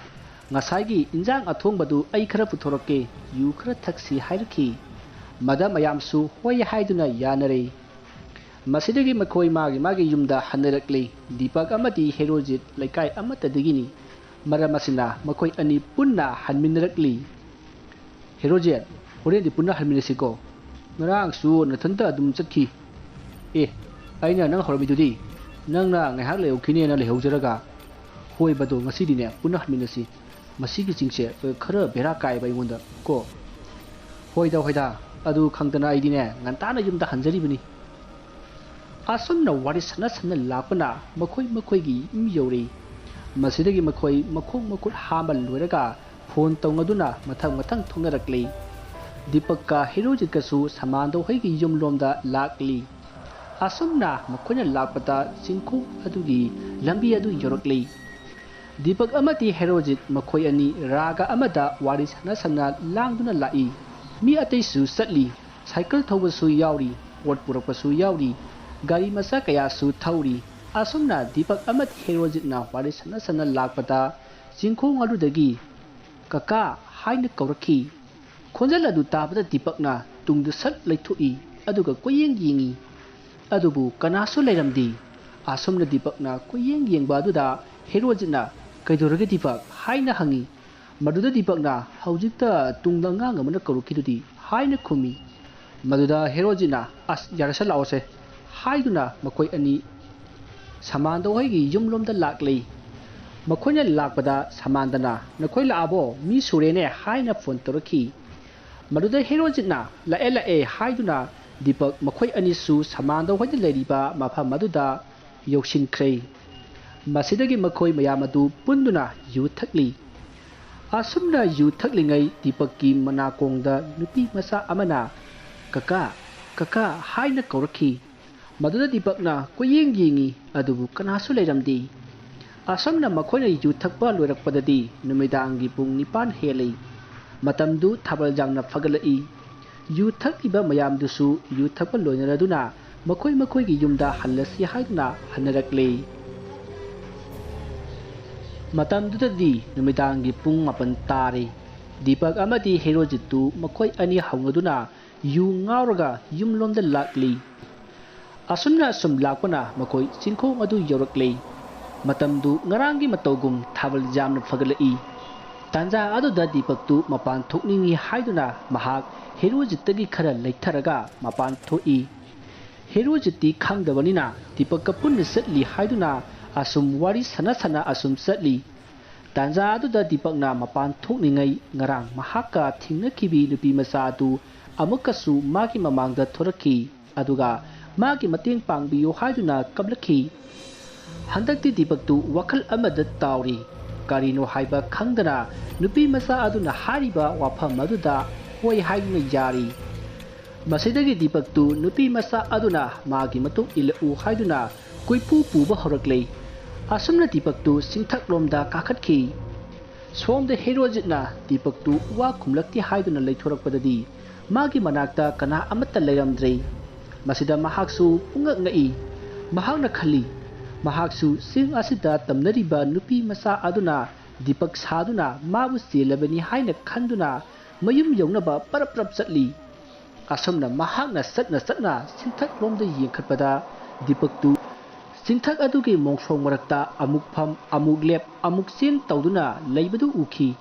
ꯉꯁꯥꯏꯒꯤ ꯏꯟꯖꯥꯡ ꯑꯊꯣꯡꯕꯗꯨ ꯑꯩ ꯈꯔ ꯄꯨꯊꯣꯔꯛꯀꯦ, ꯌꯨ ꯈꯔ ꯊꯛꯁꯤ" ꯍꯥꯏꯔꯛꯈꯤ꯫ ꯃꯗ ꯃꯌꯥꯝꯁꯨ ꯍꯣꯏ ꯍꯥꯏꯗꯨꯅ ꯌꯥꯅꯔꯦ꯫ ꯃꯁꯤꯗꯒꯤ ꯃꯈꯣꯏ ꯃꯥꯒꯤ ꯃꯥꯒꯤ ꯌꯨꯝꯗ ꯍꯟꯅꯔꯛꯂꯤ꯫ ꯗꯤꯄꯛ ꯑꯃꯗꯤ ꯍꯦꯔꯣꯖꯤꯠ ꯂꯩꯀꯥꯏ ꯑꯃꯠꯇꯗꯒꯤꯅꯤ꯫ ꯃꯔꯝ ꯑꯁꯤꯅ ꯃꯈꯣꯏ ꯑꯅꯤ ꯄꯨꯟꯅ ꯍꯟꯃꯤꯟꯅꯔꯛꯂꯤ꯫ "ꯍꯦꯔꯣꯖꯤꯠ, ꯍꯣꯔꯦꯟꯗꯤ ꯄꯨꯟꯅ ꯍꯟꯃꯤꯟꯅꯁꯤꯀꯣ꯫ ꯉꯔꯥꯡꯁꯨ ꯅꯊꯟꯇ ꯑꯗꯨꯝ ꯆꯠꯈꯤ꯫" "ꯑꯦ, ꯑꯩꯅ ꯅꯪ ꯍꯧꯔꯝꯃꯤꯗꯨꯗꯤ꯫ ꯅꯪꯅ ꯉꯥꯏꯍꯥꯛ ꯂꯩꯍꯧꯈꯤꯅꯦꯅ ꯂꯩꯍꯧꯖꯔꯒ꯫" "ꯍꯣꯏ ꯕꯗꯣ, ꯉꯁꯤꯗꯤꯅꯦ ꯄꯨꯟꯅ ꯍꯟꯃꯤꯟꯅꯁꯤ꯫ ꯃꯁꯤꯒꯤ ꯆꯤꯡꯁꯦ, ꯑ, ꯈꯔ ꯕꯦꯔꯥ ꯀꯥꯏꯕ ꯑꯩꯉꯣꯟꯗ ꯀꯣ꯫" "ꯍꯣꯏꯗ, ꯍꯣꯏꯗ, ꯑꯗꯨ ꯈꯪꯗꯅ ꯑꯩꯗꯤꯅꯦ ꯉꯟꯇꯥꯅ ꯌꯨꯝꯗ ꯍꯟꯖꯔꯤꯕꯅꯤ꯫" ꯑꯁꯨꯝꯅ ꯋꯥꯔꯤ ꯁꯥꯟꯅ ꯁꯥꯟꯅ ꯂꯥꯛꯄꯅ ꯃꯈꯣꯏ ꯃꯈꯣꯏꯒꯤ ꯌꯨꯝ ꯌꯧꯔꯦ꯫ ꯃꯁꯤꯗꯒꯤ ꯃꯈꯣꯏ ꯃꯈꯣꯡ ꯃꯈꯨꯠ ꯍꯥꯝꯕ ꯂꯣꯏꯔꯒ ꯐꯣꯟ ꯇꯧꯅꯗꯨꯅ ꯃꯊꯪ ꯃꯊꯪ ꯊꯣꯛꯅꯔꯛꯂꯤ꯫ ꯗꯤꯄꯛꯀ ꯍꯦꯔꯣꯖꯤꯠꯀꯁꯨ ꯁꯃꯥꯟꯗꯣ ꯍꯣꯏꯒꯤ ꯌꯨꯝꯂꯣꯝꯗ ꯂꯥꯛꯂꯤ꯫ ꯑꯁꯨꯝꯅ ꯃꯈꯣꯏꯅ ꯂꯥꯛꯄꯗ ꯆꯤꯡꯈꯣꯡ ꯑꯗꯨꯒꯤ ꯂꯝꯕꯤ ꯑꯗꯨ ꯌꯧꯔꯛꯂꯤ꯫ ꯗꯤꯄꯛ ꯑꯃꯗꯤ ꯍꯦꯔꯣꯖꯤꯠ ꯃꯈꯣꯏ ꯑꯅꯤ ꯔꯥꯒ ꯑꯃꯗ ꯋꯥꯔꯤ ꯁꯥꯟꯅ ꯁꯥꯟꯅ ꯂꯥꯡꯗꯨꯅ ꯂꯥꯛꯏ꯫ ꯃꯤ ꯑꯇꯩꯁꯨ ꯆꯠꯂꯤ꯫ ꯁꯥꯏꯀꯜ ꯊꯧꯕꯁꯨ ꯌꯥꯎꯔꯤ, ꯄꯣꯠ ꯄꯨꯔꯛꯄꯁꯨ ꯌꯥꯎꯔꯤ, ꯒꯥꯔꯤ ꯃꯆꯥ ꯀꯌꯥꯁꯨ ꯊꯧꯔꯤ꯫ ꯑꯁꯨꯝꯅ ꯗꯤꯄꯛ ꯑꯃꯗꯤ ꯍꯦꯔꯣꯖꯤꯠꯅ ꯋꯥꯔꯤ ꯁꯥꯟꯅ ꯁꯥꯟꯅ ꯂꯥꯛꯄꯗ ꯆꯤꯡꯈꯣꯡ ꯑꯗꯨꯗꯒꯤ "ꯀꯀꯥ" ꯍꯥꯏꯅ ꯀꯧꯔꯛꯈꯤ꯫ ꯈꯣꯟꯖꯦꯜ ꯑꯗꯨ ꯇꯥꯕꯗ ꯗꯤꯄꯛꯅ ꯇꯨꯡꯗ ꯁꯠ ꯂꯩꯊꯣꯛꯏ, ꯑꯗꯨꯒ ꯀꯣꯏꯌꯦꯡ ꯌꯦꯡꯏ꯫ ꯑꯗꯨꯕꯨ ꯀꯅꯥꯁꯨ ꯂꯩꯔꯝꯗꯦ꯫ ꯑꯁꯨꯝꯅ ꯗꯤꯄꯛꯅ ꯀꯣꯏꯌꯦꯡ ꯌꯦꯡꯕ ꯑꯗꯨꯗ ꯍꯦꯔꯣꯖꯤꯠꯅ "ꯀꯩꯗꯧꯔꯒꯦ ꯗꯤꯄꯛ?" ꯍꯥꯏꯅ ꯍꯪꯏ꯫ ꯃꯗꯨꯗ ꯗꯤꯄꯛꯅ "ꯍꯧꯖꯤꯛꯇ ꯇꯨꯡꯗ ꯑꯉꯥꯡ ꯑꯃꯅ ꯀꯧꯔꯛꯈꯤꯗꯨꯗꯤ" ꯍꯥꯏꯅ ꯈꯨꯝꯃꯤ꯫ ꯃꯗꯨꯗ ꯍꯦꯔꯣꯖꯤꯠꯅ "ꯑꯁ, ꯌꯥꯔꯦꯁꯦ, ꯂꯥꯛꯑꯣꯁꯦ" ꯍꯥꯏꯗꯨꯅ ꯃꯈꯣꯏ ꯑꯅꯤ ꯁꯃꯥꯟꯗ ꯍꯣꯏꯒꯤ ꯌꯨꯝꯂꯣꯝꯗ ꯂꯥꯛꯂꯤ꯫ ꯃꯈꯣꯏꯅ ꯂꯥꯛꯄꯗ ꯁꯃꯥꯟꯗꯅ "ꯅꯈꯣꯏ ꯂꯥꯛꯑꯕꯣ? ꯃꯤ ꯁꯨꯔꯦꯅꯦ" ꯍꯥꯏꯅ ꯐꯣꯟ ꯇꯧꯔꯛꯈꯤ꯫ ꯃꯗꯨꯗ ꯍꯦꯔꯣꯖꯤꯠꯅ "ꯂꯥꯛꯑꯦ, ꯂꯥꯛꯑꯦ" ꯍꯥꯏꯗꯨꯅ ꯗꯤꯄꯛ ꯃꯈꯣꯏ ꯑꯅꯤꯁꯨ ꯁꯃꯥꯟꯗ ꯍꯣꯏꯅ ꯂꯩꯔꯤꯕ ꯃꯐꯝ ꯑꯗꯨꯗ ꯌꯧꯁꯤꯟꯈ꯭ꯔꯦ꯫ ꯃꯁꯤꯗꯒꯤ ꯃꯈꯣꯏ ꯃꯌꯥꯝ ꯑꯗꯨ ꯄꯨꯟꯗꯨꯅ ꯌꯨ ꯊꯛꯂꯤ꯫ ꯑꯁꯨꯝꯅ ꯌꯨ ꯊꯛꯂꯤꯉꯩ ꯗꯤꯄꯛꯀꯤ ꯃꯅꯥꯀꯣꯡꯗ ꯅꯨꯄꯤ ꯃꯆꯥ ꯑꯃꯅ "ꯀꯀꯥ, ꯀꯀꯥ" ꯍꯥꯏꯅ ꯀꯧꯔꯛꯈꯤ꯫ ꯃꯗꯨꯗ ꯗꯤꯄꯛꯅ ꯀꯣꯏꯌꯦꯡ ꯌꯦꯡꯏ, ꯑꯗꯨꯕꯨ ꯀꯅꯥꯁꯨ ꯂꯩꯔꯝꯗꯦ꯫ ꯑꯁꯨꯝꯅ ꯃꯈꯣꯏꯅ ꯌꯨ ꯊꯛꯄ ꯂꯣꯏꯔꯛꯄꯗꯗꯤ ꯅꯨꯃꯤꯗꯥꯡꯒꯤ ꯄꯨꯡ ꯅꯤꯄꯥꯟ ꯍꯦꯜꯂꯤ꯫ ꯃꯇꯝꯗꯨ ꯊꯥꯕꯜ ꯌꯥꯝꯅ ꯐꯒꯠꯂꯛꯏ꯫ ꯌꯨ ꯊꯛꯂꯤꯕ ꯃꯌꯥꯝꯗꯨꯁꯨ ꯌꯨ ꯊꯛꯄ ꯂꯣꯏꯅꯔꯗꯨꯅ ꯃꯈꯣꯏ ꯃꯈꯣꯏꯒꯤ ꯌꯨꯝꯗ ꯍꯜꯂꯁꯤ ꯍꯥꯏꯗꯨꯅ ꯍꯟꯅꯔꯛꯂꯦ꯫ ꯃꯇꯝꯗꯨꯗꯗꯤ ꯅꯨꯃꯤꯗꯥꯡꯒꯤ ꯄꯨꯡ ꯃꯥꯄꯟ ꯇꯥꯔꯦ꯫ ꯗꯤꯄꯛ ꯑꯃꯗꯤ ꯍꯦꯔꯣꯖꯤꯠꯇꯨ ꯃꯈꯣꯏ ꯑꯅꯤ ꯍꯧꯅꯗꯨꯅ ꯌꯨ ꯉꯥꯎꯔꯒ ꯌꯨꯝꯂꯣꯝꯗ ꯂꯥꯛꯂꯤ꯫ ꯑꯁꯨꯝꯅ ꯑꯁꯨꯝ ꯂꯥꯛꯄꯅ ꯃꯈꯣꯏ ꯆꯤꯡꯈꯣꯡ ꯑꯗꯨ ꯌꯧꯔꯛꯂꯦ꯫ ꯃꯇꯝꯗꯨ ꯉꯔꯥꯡꯒꯤ ꯃꯇꯧꯒꯨꯝ ꯊꯥꯕꯜ ꯌꯥꯝꯅ ꯐꯒꯠꯂꯛꯏ꯫ ꯇꯥꯟꯖꯥ ꯑꯗꯨꯗ ꯗꯤꯄꯛꯇꯨ ꯃꯄꯥꯟ ꯊꯣꯛꯅꯤꯡꯏ ꯍꯥꯏꯗꯨꯅ ꯃꯍꯥꯛ ꯍꯦꯔꯣꯖꯤꯠꯇꯒꯤ ꯈꯔ ꯂꯩꯊꯔꯒ ꯃꯄꯥꯟ ꯊꯣꯛꯏ꯫ ꯍꯦꯔꯣꯖꯤꯠꯇꯤ ꯈꯪꯗꯕꯅꯤꯅ ꯗꯤꯄꯛꯀ ꯄꯨꯟꯅ ꯆꯠꯂꯤ ꯍꯥꯏꯗꯨꯅ ꯑꯁꯨꯝ ꯋꯥꯔꯤ ꯁꯥꯟꯅ ꯁꯥꯟꯅ ꯑꯁꯨꯝ ꯆꯠꯂꯤ꯫ ꯇꯥꯟꯖꯥ ꯑꯗꯨꯗ ꯗꯤꯄꯛꯅ ꯃꯄꯥꯟ ꯊꯣꯛꯂꯤꯉꯩ ꯉꯔꯥꯡ ꯃꯍꯥꯛꯀ ꯊꯦꯡꯅꯈꯤꯕꯤ ꯅꯨꯄꯤ ꯃꯆꯥ ꯑꯗꯨ ꯑꯃꯨꯛꯀꯁꯨ ꯃꯥꯒꯤ ꯃꯃꯥꯡꯗ ꯊꯣꯔꯛꯈꯤ꯫ ꯑꯗꯨꯒ ꯃꯥꯒꯤ ꯃꯇꯦꯡ ꯄꯥꯡꯕꯤꯌꯨ ꯍꯥꯏꯗꯨꯅ ꯀꯞꯂꯛꯈꯤ꯫ ꯍꯟꯗꯛꯇꯤ ꯗꯤꯄꯛꯇꯨ ꯋꯥꯈꯜ ꯑꯃꯗ ꯇꯥꯎꯔꯤ꯫ ꯀꯔꯤꯅꯣ ꯍꯥꯏꯕ ꯈꯪꯗꯅ ꯅꯨꯄꯤ ꯃꯆꯥ ꯑꯗꯨꯅ ꯍꯥꯏꯔꯤꯕ ꯋꯥꯐꯝ ꯑꯗꯨꯗ ꯍꯣꯏ ꯍꯥꯏꯗꯨꯅ ꯌꯥꯔꯤ꯫ ꯃꯁꯤꯗꯒꯤ ꯗꯤꯄꯛꯇꯨ ꯅꯨꯄꯤ ꯃꯆꯥ ꯑꯗꯨꯅ ꯃꯥꯒꯤ ꯃꯇꯨꯡ ꯏꯜꯂꯛꯎ ꯍꯥꯏꯗꯨꯅ ꯀꯣꯏꯄꯨ ꯄꯨꯕ ꯍꯧꯔꯛꯂꯦ꯫ ꯑꯁꯨꯝꯅ ꯗꯤꯄꯛꯇꯨ ꯆꯤꯡꯊꯛꯂꯣꯝꯗ ꯀꯥꯈꯠꯈꯤ꯫ ꯁꯣꯝꯗ ꯍꯦꯔꯣꯖꯤꯠꯅ ꯗꯤꯄꯛꯇꯨ ꯋꯥ ꯈꯨꯝꯂꯛꯇꯦ ꯍꯥꯏꯗꯨꯅ ꯂꯩꯊꯣꯔꯛꯄꯗꯗꯤ ꯃꯥꯒꯤ ꯃꯅꯥꯛꯇ ꯀꯅꯥ ꯑꯃꯠꯇ ꯂꯩꯔꯝꯗ꯭ꯔꯦ꯫ ꯃꯁꯤꯗ ꯃꯍꯥꯛꯁꯨ ꯄꯨꯡꯉꯛ ꯉꯛꯏ꯫ ꯃꯍꯥꯛꯅ ꯈꯜꯂꯤ, ꯃꯍꯥꯛꯁꯨ ꯆꯤꯡ ꯑꯁꯤꯗ ꯇꯝꯅꯔꯤꯕ ꯅꯨꯄꯤ ꯃꯆꯥ ꯑꯗꯨꯅ ꯗꯤꯄꯛ ꯁꯥꯗꯨꯅ ꯃꯥꯕꯨ ꯆꯦꯜꯂꯕꯅꯤ ꯍꯥꯏꯅ ꯈꯟꯗꯨꯅ ꯃꯌꯨꯝ ꯌꯧꯅꯕ ꯄꯔꯞ ꯄꯔꯞ ꯆꯠꯂꯤ꯫ ꯑꯁꯨꯝꯅ ꯃꯍꯥꯛꯅ ꯆꯠꯅ ꯆꯠꯅ ꯆꯤꯡꯊꯛꯂꯣꯝꯗ ꯌꯦꯡꯈꯠꯄꯗ ꯗꯤꯄꯛꯇꯨ ꯆꯤꯡꯊꯛ ꯑꯗꯨꯒꯤ ꯃꯣꯡꯁꯣꯡ ꯃꯔꯛꯇ ꯑꯃꯨꯛ ꯐꯝ, ꯑꯃꯨꯛ ꯂꯦꯞ, ꯑꯃꯨꯛ ꯆꯦꯟ ꯇꯧꯗꯨꯅ ꯂꯩꯕꯗꯨ ꯎꯈꯤ꯫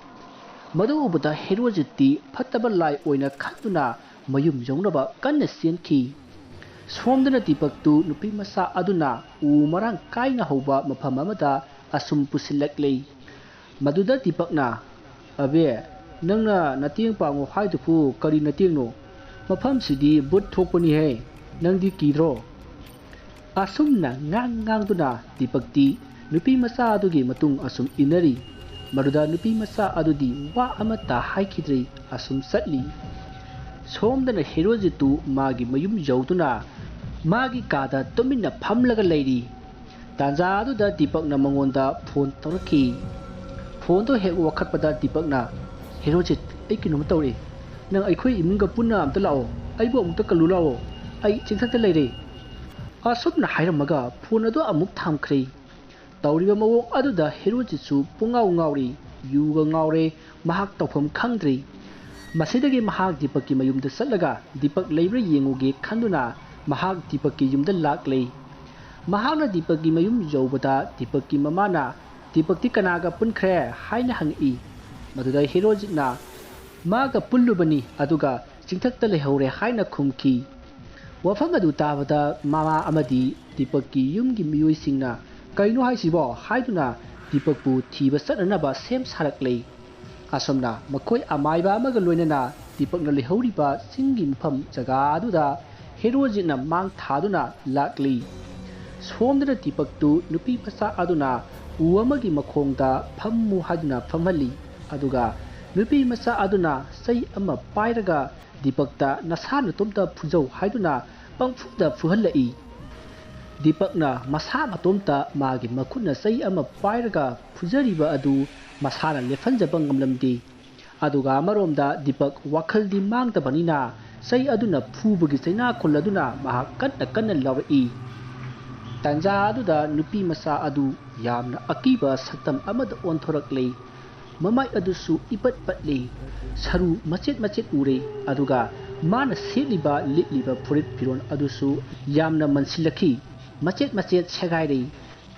ꯃꯗꯨ ꯎꯕꯗ ꯍꯦꯔꯣꯖꯤꯠꯇꯤ ꯐꯠꯇꯕ ꯂꯥꯏ ꯑꯣꯏꯅ ꯈꯟꯗꯨꯅ ꯃꯌꯨꯝ ꯌꯧꯅꯕ ꯀꯟꯅ ꯆꯦꯟꯈꯤ꯫ ꯁꯣꯝꯗꯅ ꯗꯤꯄꯛꯇꯨ ꯅꯨꯄꯤ ꯃꯆꯥ ꯑꯗꯨꯅ ꯎ ꯃꯔꯥꯡ ꯀꯥꯏꯅ ꯍꯧꯕ ꯃꯐꯝ ꯑꯃꯗ ꯑꯁꯨꯝ ꯄꯨꯁꯤꯜꯂꯛꯂꯦ꯫ ꯃꯗꯨꯗ ꯗꯤꯄꯛꯅ, "ꯑꯕꯦ, ꯅꯪꯅ ꯅꯇꯦꯡ ꯄꯥꯡꯉꯨ ꯍꯥꯏꯗꯨꯕꯨ ꯀꯔꯤ ꯅꯇꯦꯡꯅꯣ? ꯃꯐꯝꯁꯤꯗꯤ ꯚꯨꯠ ꯊꯣꯛꯄꯅꯤꯍꯦ, ꯅꯪꯗꯤ ꯀꯤꯗ꯭ꯔꯣ?" ꯑꯁꯨꯝꯅ ꯉꯥꯡ ꯉꯥꯡꯗꯨꯅ ꯗꯤꯄꯛꯇꯤ ꯅꯨꯄꯤ ꯃꯆꯥ ꯑꯗꯨꯒꯤ ꯃꯇꯨꯡ ꯑꯁꯨꯝ ꯏꯟꯅꯔꯤ꯫ ꯃꯗꯨꯗ ꯅꯨꯄꯤ ꯃꯆꯥ ꯑꯗꯨꯗꯤ ꯋꯥ ꯑꯃꯠꯇ ꯍꯥꯏꯈꯤꯗ꯭ꯔꯦ, ꯑꯁꯨꯝ ꯆꯠꯂꯤ꯫ ꯁꯣꯝꯗꯅ ꯍꯦꯔꯣꯖꯤꯠꯇꯨ ꯃꯥꯒꯤ ꯃꯌꯨꯝ ꯌꯧꯗꯨꯅ ꯃꯥꯒꯤ ꯀꯥꯗ ꯇꯨꯃꯤꯟꯅ ꯐꯝꯂꯒ ꯂꯩꯔꯤ꯫ ꯇꯥꯟꯖꯥ ꯑꯗꯨꯗ ꯗꯤꯄꯛꯅ ꯃꯉꯣꯟꯗ ꯐꯣꯟ ꯇꯧꯔꯛꯈꯤ꯫ ꯐꯣꯟꯗꯣ ꯍꯦꯛ ꯋꯥꯈꯠꯄꯗ ꯗꯤꯄꯛꯅ, "ꯍꯦꯔꯣꯖꯤꯠ, ꯑꯩ ꯀꯩꯅꯣꯝ ꯇꯧꯔꯦ꯫ ꯅꯪ ꯑꯩꯈꯣꯏ ꯏꯃꯨꯡꯒ ꯄꯨꯟꯅ ꯑꯝꯇ ꯂꯥꯛꯑꯣ꯫ ꯑꯩꯕꯨ ꯑꯃꯨꯛꯇ ꯀꯜꯂꯨ ꯂꯥꯛꯑꯣ꯫ ꯑꯩ ꯆꯤꯡꯊꯛꯇ ꯂꯩꯔꯦ"꯫ ꯑꯁꯨꯝꯅ ꯍꯥꯏꯔꯝꯃꯒ ꯐꯣꯟ ꯑꯗꯨ ꯑꯃꯨꯛ ꯊꯝꯈ꯭ꯔꯦ꯫ ꯇꯧꯔꯤꯕ ꯃꯑꯣꯡ ꯑꯗꯨꯗ ꯍꯦꯔꯣꯖꯤꯠꯁꯨ ꯄꯨꯡꯉꯥꯎ ꯉꯥꯎꯔꯤ, ꯌꯨꯒ ꯉꯥꯎꯔꯦ, ꯃꯍꯥꯛ ꯇꯧꯐꯝ ꯈꯪꯗ꯭ꯔꯤ꯫ ꯃꯁꯤꯗꯒꯤ ꯃꯍꯥꯛ ꯗꯤꯄꯛꯀꯤ ꯃꯌꯨꯝꯗ ꯆꯠꯂꯒ ꯗꯤꯄꯛ ꯂꯩꯕ꯭ꯔꯥ ꯌꯦꯡꯉꯨꯒꯦ ꯈꯟꯗꯨꯅ ꯃꯍꯥꯛ ꯗꯤꯄꯛꯀꯤ ꯌꯨꯝꯗ ꯂꯥꯛꯂꯦ꯫ ꯃꯍꯥꯛꯅ ꯗꯤꯄꯛꯀꯤ ꯃꯌꯨꯝ ꯌꯧꯕꯗ ꯗꯤꯄꯛꯀꯤ ꯃꯃꯥꯅ, "ꯗꯤꯄꯛꯇꯤ ꯀꯅꯥꯒ ꯄꯨꯟꯈ꯭ꯔꯦ?" ꯍꯥꯏꯅ ꯍꯪꯉꯛꯏ꯫ ꯃꯗꯨꯗ ꯍꯦꯔꯣꯖꯤꯠꯅ, "ꯃꯥꯒ ꯄꯨꯜꯂꯨꯕꯅꯤ, ꯑꯗꯨꯒ ꯆꯤꯡꯊꯛꯇ ꯂꯩꯍꯧꯔꯦ" ꯍꯥꯏꯅ ꯈꯨꯝꯈꯤ꯫ ꯋꯥꯐꯝ ꯑꯗꯨ ꯇꯥꯕꯗ ꯃꯃꯥ ꯑꯃꯗꯤ ꯗꯤꯄꯛꯀꯤ ꯌꯨꯝꯒꯤ ꯃꯤꯑꯣꯏꯁꯤꯡꯅ "ꯀꯩꯅꯣ ꯍꯥꯏꯁꯤꯕꯣ?" ꯍꯥꯏꯗꯨꯅ ꯗꯤꯄꯛꯄꯨ ꯊꯤꯕ ꯆꯠꯅꯅꯕ ꯁꯦꯝ ꯁꯥꯔꯛꯂꯦ꯫ ꯑꯁꯨꯝꯅ ꯃꯈꯣꯏ ꯑꯃꯥꯏꯕ ꯑꯃꯒ ꯂꯣꯏꯅꯅ ꯗꯤꯄꯛꯅ ꯂꯩꯍꯧꯔꯤꯕ ꯆꯤꯡꯒꯤ ꯃꯐꯝ ꯖꯒꯥ ꯑꯗꯨꯗ ꯍꯦꯔꯣꯖꯤꯠꯅ ꯃꯥꯡ ꯊꯥꯗꯨꯅ ꯂꯥꯛꯂꯤ꯫ ꯁꯣꯝꯗꯅ ꯗꯤꯄꯛꯇꯨ ꯅꯨꯄꯤ ꯃꯆꯥ ꯑꯗꯨꯅ ꯎ ꯑꯃꯒꯤ ꯃꯈꯣꯡꯗ ꯐꯝꯃꯨ ꯍꯥꯏꯗꯨꯅ ꯐꯝꯍꯜꯂꯤ꯫ ꯑꯗꯨꯒ ꯅꯨꯄꯤ ꯃꯆꯥ ꯑꯗꯨꯅ ꯆꯩ ꯑꯃ ꯄꯥꯏꯔꯒ ꯗꯤꯄꯛꯇ "ꯅꯁꯥ ꯅꯇꯣꯝꯇ ꯐꯨꯖꯧ" ꯍꯥꯏꯗꯨꯅ ꯄꯪꯐꯨꯗ ꯐꯨꯍꯜꯂꯛꯏ꯫ ꯗꯤꯄꯛꯅ ꯃꯁꯥ ꯃꯇꯣꯝꯇ ꯃꯥꯒꯤ ꯃꯈꯨꯠꯅ ꯆꯩ ꯑꯃ ꯄꯥꯏꯔꯒ ꯐꯨꯖꯔꯤꯕ ꯑꯗꯨ ꯃꯁꯥꯅ ꯂꯦꯞꯍꯟꯖꯕ ꯉꯝꯂꯝꯗꯦ꯫ ꯑꯗꯨꯒ ꯑꯃꯔꯣꯝꯗ ꯗꯤꯄꯛ ꯋꯥꯈꯜꯗꯤ ꯃꯥꯡꯗꯕꯅꯤꯅ ꯆꯩ ꯑꯗꯨꯅ ꯐꯨꯕꯒꯤ ꯆꯩꯅꯥꯈꯣꯜ ꯑꯗꯨꯅ ꯃꯍꯥꯛ ꯀꯟꯅ ꯀꯟꯅ ꯂꯥꯎꯔꯛꯏ꯫ ꯇꯥꯟꯖꯥ ꯑꯗꯨꯗ ꯅꯨꯄꯤ ꯃꯆꯥ ꯑꯗꯨ ꯌꯥꯝꯅ ꯑꯀꯤꯕ ꯁꯛꯇꯝ ꯑꯃꯗ ꯑꯣꯟꯊꯣꯔꯛꯂꯦ꯫ ꯃꯃꯥꯏ ꯑꯗꯨꯁꯨ ꯏꯄꯠ ꯄꯠꯂꯦ꯫ ꯁꯔꯨ ꯃꯆꯦꯠ ꯃꯆꯦꯠ ꯎꯔꯦ꯫ ꯑꯗꯨꯒ ꯃꯥꯅ ꯁꯦꯠꯂꯤꯕ ꯂꯤꯠꯂꯤꯕ ꯐꯨꯔꯤꯠ ꯐꯤꯔꯣꯜ ꯑꯗꯨꯁꯨ ꯌꯥꯝꯅ ꯃꯟꯁꯤꯜꯂꯛꯈꯤ꯫ ꯃꯆꯦꯠ ꯃꯆꯦꯠ ꯁꯦꯒꯥꯏꯔꯦ꯫